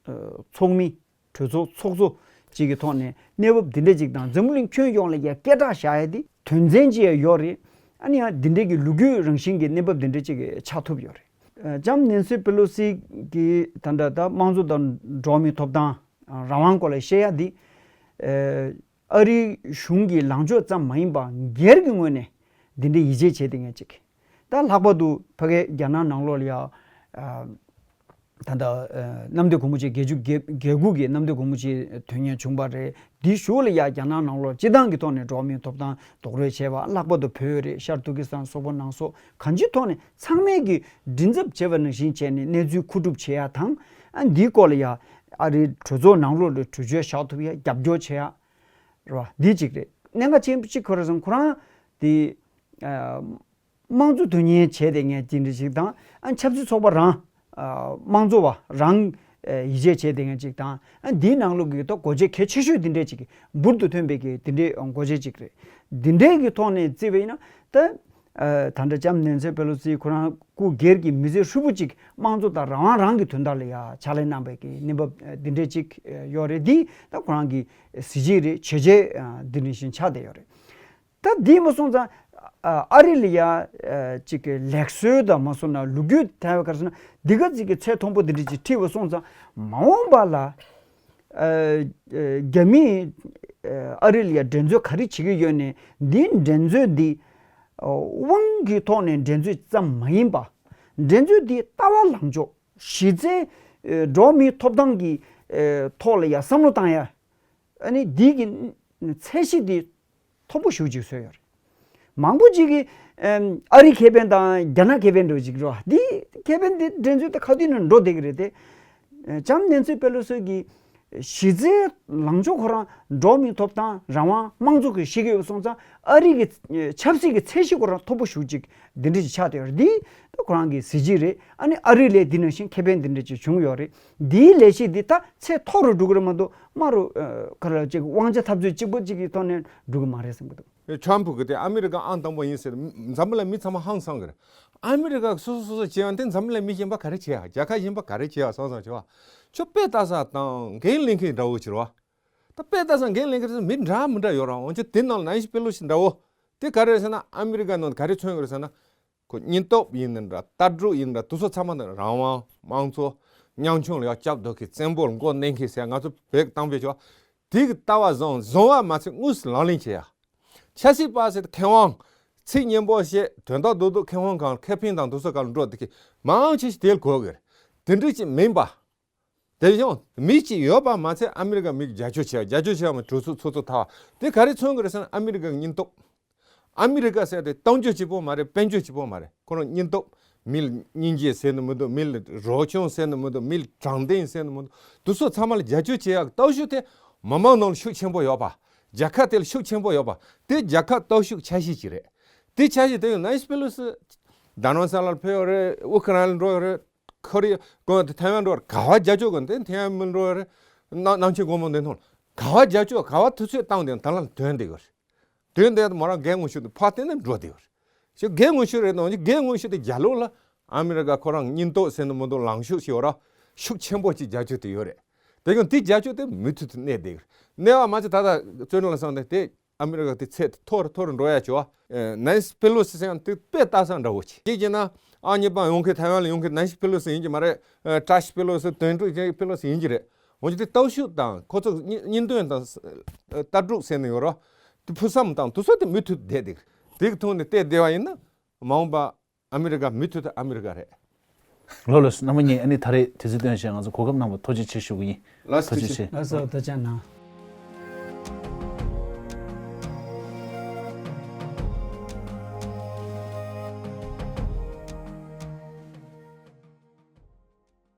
ཚོགས་མི་གྲོས་ཚོགས་ཚོགས་གཙོ་ཅིག་གི་ཐོག་ནས་གནས་བབ་འདི་འདྲ་ཅིག་དང་འཛམ་བུ་གླིང་ཁྱོན་ཡོངས་ལ་ཡ་སྐད་གྲགས་བཞག་ཡ་འདི་དོན་ཚན་ཅིག་ཡ་ཡོད་རེད། ཨ་ནི་ཡང་འདི་འདྲའི་གི་ལོ་རྒྱུས་རང་བཞིན་གྱི་གནས་བབ་འདི་འདྲ་ཅིག་ཆགས་ཐུབ་ཡོད་རེད། ལྕམ་ནན་སི་པེ་ལོ་སི་གིས་ད་ལྟ་ད་དམངས་གཙོ་དང་འགྲོ་བ་མིའི་ཐོབ་ཐང་རང་དབང་སྐོར་ལ་བཤད་ཡ་འདི་ཨ་རིའི་གཞུང་གི་ལངས་ཕྱོགས་ཙམ་མ་ཡིན་པ་སྒེར་གྱི་ངོས་ནས་འདི་འདྲའི་ཡིད་ཆེས་བྱེད་བསྡད་མཁན་ཅིག་ད་ལྷག་པར་དུ་ཕ་གིའི་རྒྱ་ནག་ནང་ལོགས་ལ་ཡ་ད་ལྟ་གནམ་བདེ་སྒོ་མོ་ཆེ་བརྒྱད་ཅུ་གྱ་དགུ་གི་གནམ་བདེ་སྒོ་མོ་ཆེའི་དོན་གཉེར་བྱུང་བ་རེད། འདིའི་གཞུག་ལ་ཡ་རྒྱ་ནག་ནང་ལོགས་སྤྱི་བཏང་གི་ཐོག་ནས་འགྲོ་བ་མིའི་ཐོབ་ཐང་རྡོག་རོལ་བྱས་པ། ལྷག་པར་དུ་བོད་རེད། ཤར་ཏུར་ཀི་སི་ཐན་སོག་པོ་ནང་སོགས་གང་ཅིའི་ཐོག་ནས་ཚང་མས་ཀྱི་མགྲིན་ཚབ་བྱས་པ་ནང་བཞིན་བྱས་ནས་གནས་ཚུལ་མཁོ་སྒྲུབ་བྱེད་ཡ་དང་། ཨ་འདིའི་སྐོར་ལ་ཡ་ཨ་རིའི་གྲོས་ཚོགས་ནང་ལོགས་ལ་གྲོས་ཆོད་བཞག་ཐུབ་ཡ་རྒྱབ་སྐྱོར་བྱེད་ཡ་རེད་བ། འདི་གཅིག་རེད། གནད་འགག་ཆེན་པོ་གཅིག་ག་རེ་ཟེར་ན་ཁོ་རང་དེ་དམངས་གཙོ་དོན་གཉེར་བྱས་བསྡད་མཁན་དེ་འདྲ་ཞིག་དང་། ཨ་ཆབ་སྲིད་ཚོགས་པ་རང་དམངས་གཙོ་བ་རང་ཡིད་ཆེས་བྱས་བསྡད་མཁན་ཅིག་དང་། ཨ་འདིའི་ནང་ལོགས་ཀྱི་ད་སྒོ་འབྱེད་གལ་ཆེ་ཤོས་དེ་འདྲས་ཅིག་འབུར་དུ་ཐོན་པའི་གི་དེ་འདྲས་སྒོ་འབྱེད་ཅིག་རེད། འདི་འདྲས་ཀྱི་ཐོག་ནས་བརྩིས་པ་ཡིན་ན་ད་ད་ལྟ་ལྕམ་ནན་སི་པེ་ལོ་སི་ཁོ་རང་སྐུ་སྒེར་གྱི་མི་ཚེ་ཧྲིལ་པོ་ཅིག་དམངས་གཙོ་དང་རང་དབང་རང་གི་དོན་དག་ལ་ཡ་ཕྱག་ལས་གནང་བའི་གི་གནས་བབ་འདི་འདྲས་ཅིག་ཡོད་རེད། འདི་ད་ཁོ་རང་གི་གཟི་བརྗིད་རེད། བྱས་རྗེས་འདི་འདྲ་ཞིག་ཆགས་བསྡད་ཡོད་རེད། ད་འདི་མ་སོང་ཙང་ཨ་རི་ལ་ཡ་ཅིག་གི་ལེགས་གསོལ་དང་མ་སོང་ན་ལོ་རྒྱུས་ཐལ་བ་ག་རེ་ཟེར་ན་འདི་ག་ཅིག་གི་ཚད་མཐོན་པོ་འདི་འདྲ་ཅིག་ཁྲིད་པ་སོང་ཙང་མ་འོངས་པ་ལ་རྒྱ་མིས་ཨ་རི་ལ་ཡ་འགྲན་རྩོད་ག་རེ་བྱེད་ཀྱི་ཡོད་ནས་འདི་འགྲན་རྩོད་འདི་དབང་གི་ཐོག་ནས་འགྲན་རྩོད་ཙམ་མ་ཡིན་པ། འགྲན་རྩོད་འདི་ལྟ་བ་ལངས་ཕྱོགས་གཞི་རྩའི་འགྲོ་བ་མིའི་ཐོབ་ཐང་གི་ཐོག་ལ་ཡ་བསམ་བློ་བཏང་ཡ། ཨ་ནི་འདི་གི་ཚད་གཞི་འདི་མཐོ་པོ་ཞེ་པོ་ཅིག་བཟོས་ཡོད་རེད། མང་པོ་ཅིག་གིས་ཨ་རིའི་ཁེ་ཕན་དང་རྒྱ་ནག་ཁེ་ཕན་འདྲ་བོ་ཅིག་རེད་བ། འདི་ཁེ་ཕན་འདི་འགྲན་རྩོད་དེ་ག་དུས་ནས་འགྲོ་བསྡད་ཀྱི་རེད་དེ། ལྕམ་ནན་སི་པེ་ལོ་སི་གི་གཞི་རྩའི་ལངས་ཕྱོགས་ཁོ་རང་འགྲོ་བ་མིའི་ཐོབ་ཐང་རང་དབང་དམངས་གཙོ་གི་བཤད་ཀྱི་ཡོད་སོང་ཙང་ཨ་རི་གི་ཆབ་སྲིད་ཀྱི་ཚད་གཞི་ཁོ་རང་མཐོ་པོ་ཞེ་པོ་ཅིག་འདི་འདྲ་ཅིག་ཆགས་བསྡད་ཡོད་རེད། འདི་ད་ཁོ་རང་གི་གཟི་བརྗིད་རེད། ཨ་ནི་ཨ་རི་ལ་འདི་ནང་བཞིན་ཁེ་ཕན་འདི་འདྲ་ཅིག་བྱུང་ཡོད་རེད། འདིའི་ལས་གཞི་འདི་ད་ཚད་མཐོ་རུ་འགྲོ་གི་རེད་མ་གཏོགས་དམའ་རུ་ཨ་ག་ལ་ཅིག་དབང་ཆ་འཐབ་རྩོད་གཅིག་པོ་གཅིག་གི་ཐོག་ནས་འགྲོ་གི་མ་རེད་བསམ་གི་འདུག་ཊམ་ཕུ་གི་དེ་ཨ་མི་རི་ཀ་ཨང་དང་པོ་ཡིན་ཟེར་འཛམ་བུ་གླིང་མི་ཚང་མ་ཧང་སང་གི་རེད། ཨ་མི་རི་ཀ་སོ་སོ་སོ་སོ་བྱེད་ཡང་དེ་འཛམ་བུ་གླིང་མི་གཞན་པ་ག་རེ་བྱེད་ཡ། རྒྱལ་ཁབ་གཞན་པ་ག་རེ་བྱེད་ཡ་བསམ་བསམ་བྱེད་བ། ཁྱོད་དཔེ་ལྟ་ས་དང་འགན་ལེན་མཁན་འདྲ་བོ་བྱེད་རོགས། ད་དཔེ་ལྟ་ས་འགན་ལེན་མཁན་མི་འདྲ་མི་འདྲ་ཡོད་ར། འོན་ཀྱང་དེ་ནང་ནན་སི་པེ་ལོ་སི་འདྲ་བོ། དེ་ག་རེ་རེད་ཟེར་ན་ཨ་མི་རི་ཀ་ནང་ག་རེ་མཚོན་གི་རེད་ཟེར་ན། ཁོ་སྙིང་སྟོབས་ཡིན་ནི་འདྲ། ལྟ་གྲུབ་ཡིན་ནི་འདྲ། དེ་ཚོ་ཚང་མ་ནི་རང་དབང་དམངས་གཙོ་ཉམ་ཆུང་ལ་ཡ་སྐྱབས་སྡོད་མཁན་བཙན་པོར་མགོ་མནན་མཁན་ཟེར་ང་ཚོ་བོད་ཀྱི་གཏམ་དཔེ་ཆོ། དེ་གི་ལྟ་བ་བཟང་བཟང་བ་མ་ཚད་དངོས་སུ་ལག་ལེན་བྱེད་ཡ། ཆབ་སྲིད་པ་ཟེར་མཁས་དབང་ཚིག་སྙན་པོ་བཤད་དོན་དག་རྡོག་རྡོག་མཁས་དབང་གང་ཁེ་ཕན་དང་དེ་ཚོ་གང་ལ་འགྲོ་དེ་གི་མང་ཆེ་ཞིག་དེ་ལ་གོ་གི་རེད། དེ་འདྲ་ཅིག་མིན་པ། དེ་བཞིན་མི་གཅིག་ཡོད་པ་མ་ཚད་ཨ་མི་རི་ཀ་མི་རྒྱབ་སྐྱོར་བྱེད་ཡ། རྒྱབ་སྐྱོར་བྱེད་ཡ་མ་གྲོས་ཚོགས་ཚོགས་གཙོ་ཐ་བ་དེ་ག་རེ་མཚོན་གི་རེད་ཟེར་ན་ཨ་མི་རི་ཀ་གི་སྙིང་སྟོབས། ཨ་མི་རི་ཀ་ཟེར་དེ་གཏམ་རྒྱུད་གཅིག་པོ་མ་རེད། དཔལ་འབྱོར་གཅིག་པོ་མ་རེད། ཁོ་རང་སྙིང་སྟོབས། མི་ལ་སྙིང་རྗེ་ཟེར་ནི་མི་འདུག་མི་ལ་རོགས་སྐྱོར་ཟེར་ནི་མི་འདུག་མི་ལ་དྲང་བདེན་ཟེར་ནི་མི་འདུག་དེ་ཚོ་ཚང་མ་ལ་རྒྱབ་སྐྱོར་བྱེད་ཡག་སྟོབས་ཤུགས་དེ་མི་མང་ནང་ལ་ཤུགས་ཆེན་པོ་ཡོད་པ། རྒྱལ་ཁབ་དེ་ལ་ཤུགས་ཆེན་པོ་ཡོད་པ། དེ་རྒྱལ་ཁབ་སྟོབས་ཤུགས་ཆ་ཤས་ཅིག་རེད། དེ་ཆ་ཤས་དེ་ཡང་ནན་སི་པེ་ལོ་སི་ རྡ་རམ་ས་ལར་ཕེབས་ཡོད་རེད། ཨུ་ཁུ་རན་ལ་འགྲོ་ཡོད་རེད། ཁོ་རེ་གོ་ཡོད་དེ་ཐའེ་ཝན་འགྲོ་རེད། ག་བ་རྒྱབ་སྐྱོར་གོ་དེ་ཐའེ་ཝན་མི་འགྲོ་ཡོད་རེད། ནང་ནང་ཆེན་སྒོ་མོ་འདི་མཐོང་ག་བ་རྒྱབ་སྐྱོར་ག་བ་དུས་ཚོད་བཏང་དེ་ད་ལ་དོན་དེ་ཡོད་རེད། དོན་དེ་མོ་རང་རྒན་ངོ་ཤུ་དེ་ཕ་དེ་ནས་འགྲོ་དེ་ཡོད་རེད། ཞེ་རྒན་ངོ་ཤུ་རེད་དང་རྒན་ངོ་ཤུ་དེ་རྒྱ་ལོ་ལ་ཨ་མི་རི་ཀ་ཁོ་རང་གཉིས་ཐོག་ཟེར་ནི་མི་འདུག་ལངས་ཤུགས་ཤིག་ཡོད་ར། ཤུགས་ཆེན་པོ་ཅིག་རྒྱབ་སྐྱོར་དེ་ཡོད་རེད། དེ་གང་དེ་རྒྱབ་སྐྱོར་དེ་མུ་མཐུད་དུ་གནས་བསྡད་ཡོད་རེད། གནས་པ་མ་ཚད་ད་ལྟ་བཙོན་ལ་སོང་སྟེ་དེ་ཨ་མི་རི་ཀ་དེ་ཚད་མཐོ་རུ་མཐོ་རུ་འགྲོ་ཡ་བྱོས། ནན་སི་པེ་ལོ་སི་ཟེར་ཡང་དེ་དཔེ་ལྟ་ས་འདྲ་བོ་ཅིག་ཅིག་བྱས་ན་ཨ་ཉི་པང་ཡོང་མཁན་ཐའེ་ཝན་ལ་ཡོང་མཁན་ནན་སི་པེ་ལོ་སི་ཡིན་གྱི་མ་རེད། ཀྲ་ཤི་པེ་ལོ་སི་དོན་གྲུབ་པེ་ལོ་སི་ཡིན་གྱི་རེད། འོན་ཀྱང་དེ་སྟོབས་ཤུགས་དང་ཁོ་ཚོ་གཉིས་གཉིས་དོན་དང་ལྟ་གྲུབ་ཟེར་ནས་ཡོད་རོགས། དེ་ཕུགས་བསམ་དང་དུ་སོ་དེ་མུ་མཐུད་བསྡད་དེ་དེ་གི་ཐོག་ནས་བལྟས་བསྡད་པ་ཡིན་ན་མ་འོངས་པ་ཨ་མི་རི་ཀ་མུ་མཐུད་དུ་ཨ་མི་རི་ཀ་རེད། ལོ་ལོ་རྣམ་པ་གཉིས་ཨ་ནི་ད་རེས་དུས་ཚོད་བཏོན་བྱས་ང་ཚོ་གོ་སྐབས་གནང་བར་ཐུགས་རྗེ་ཆེ་ཞུ་གི་ཡིན། ལགས་སོ་ཐུགས་རྗེ་ཆེ། ལགས་སོ་ཐུགས་རྗེ་གནང་།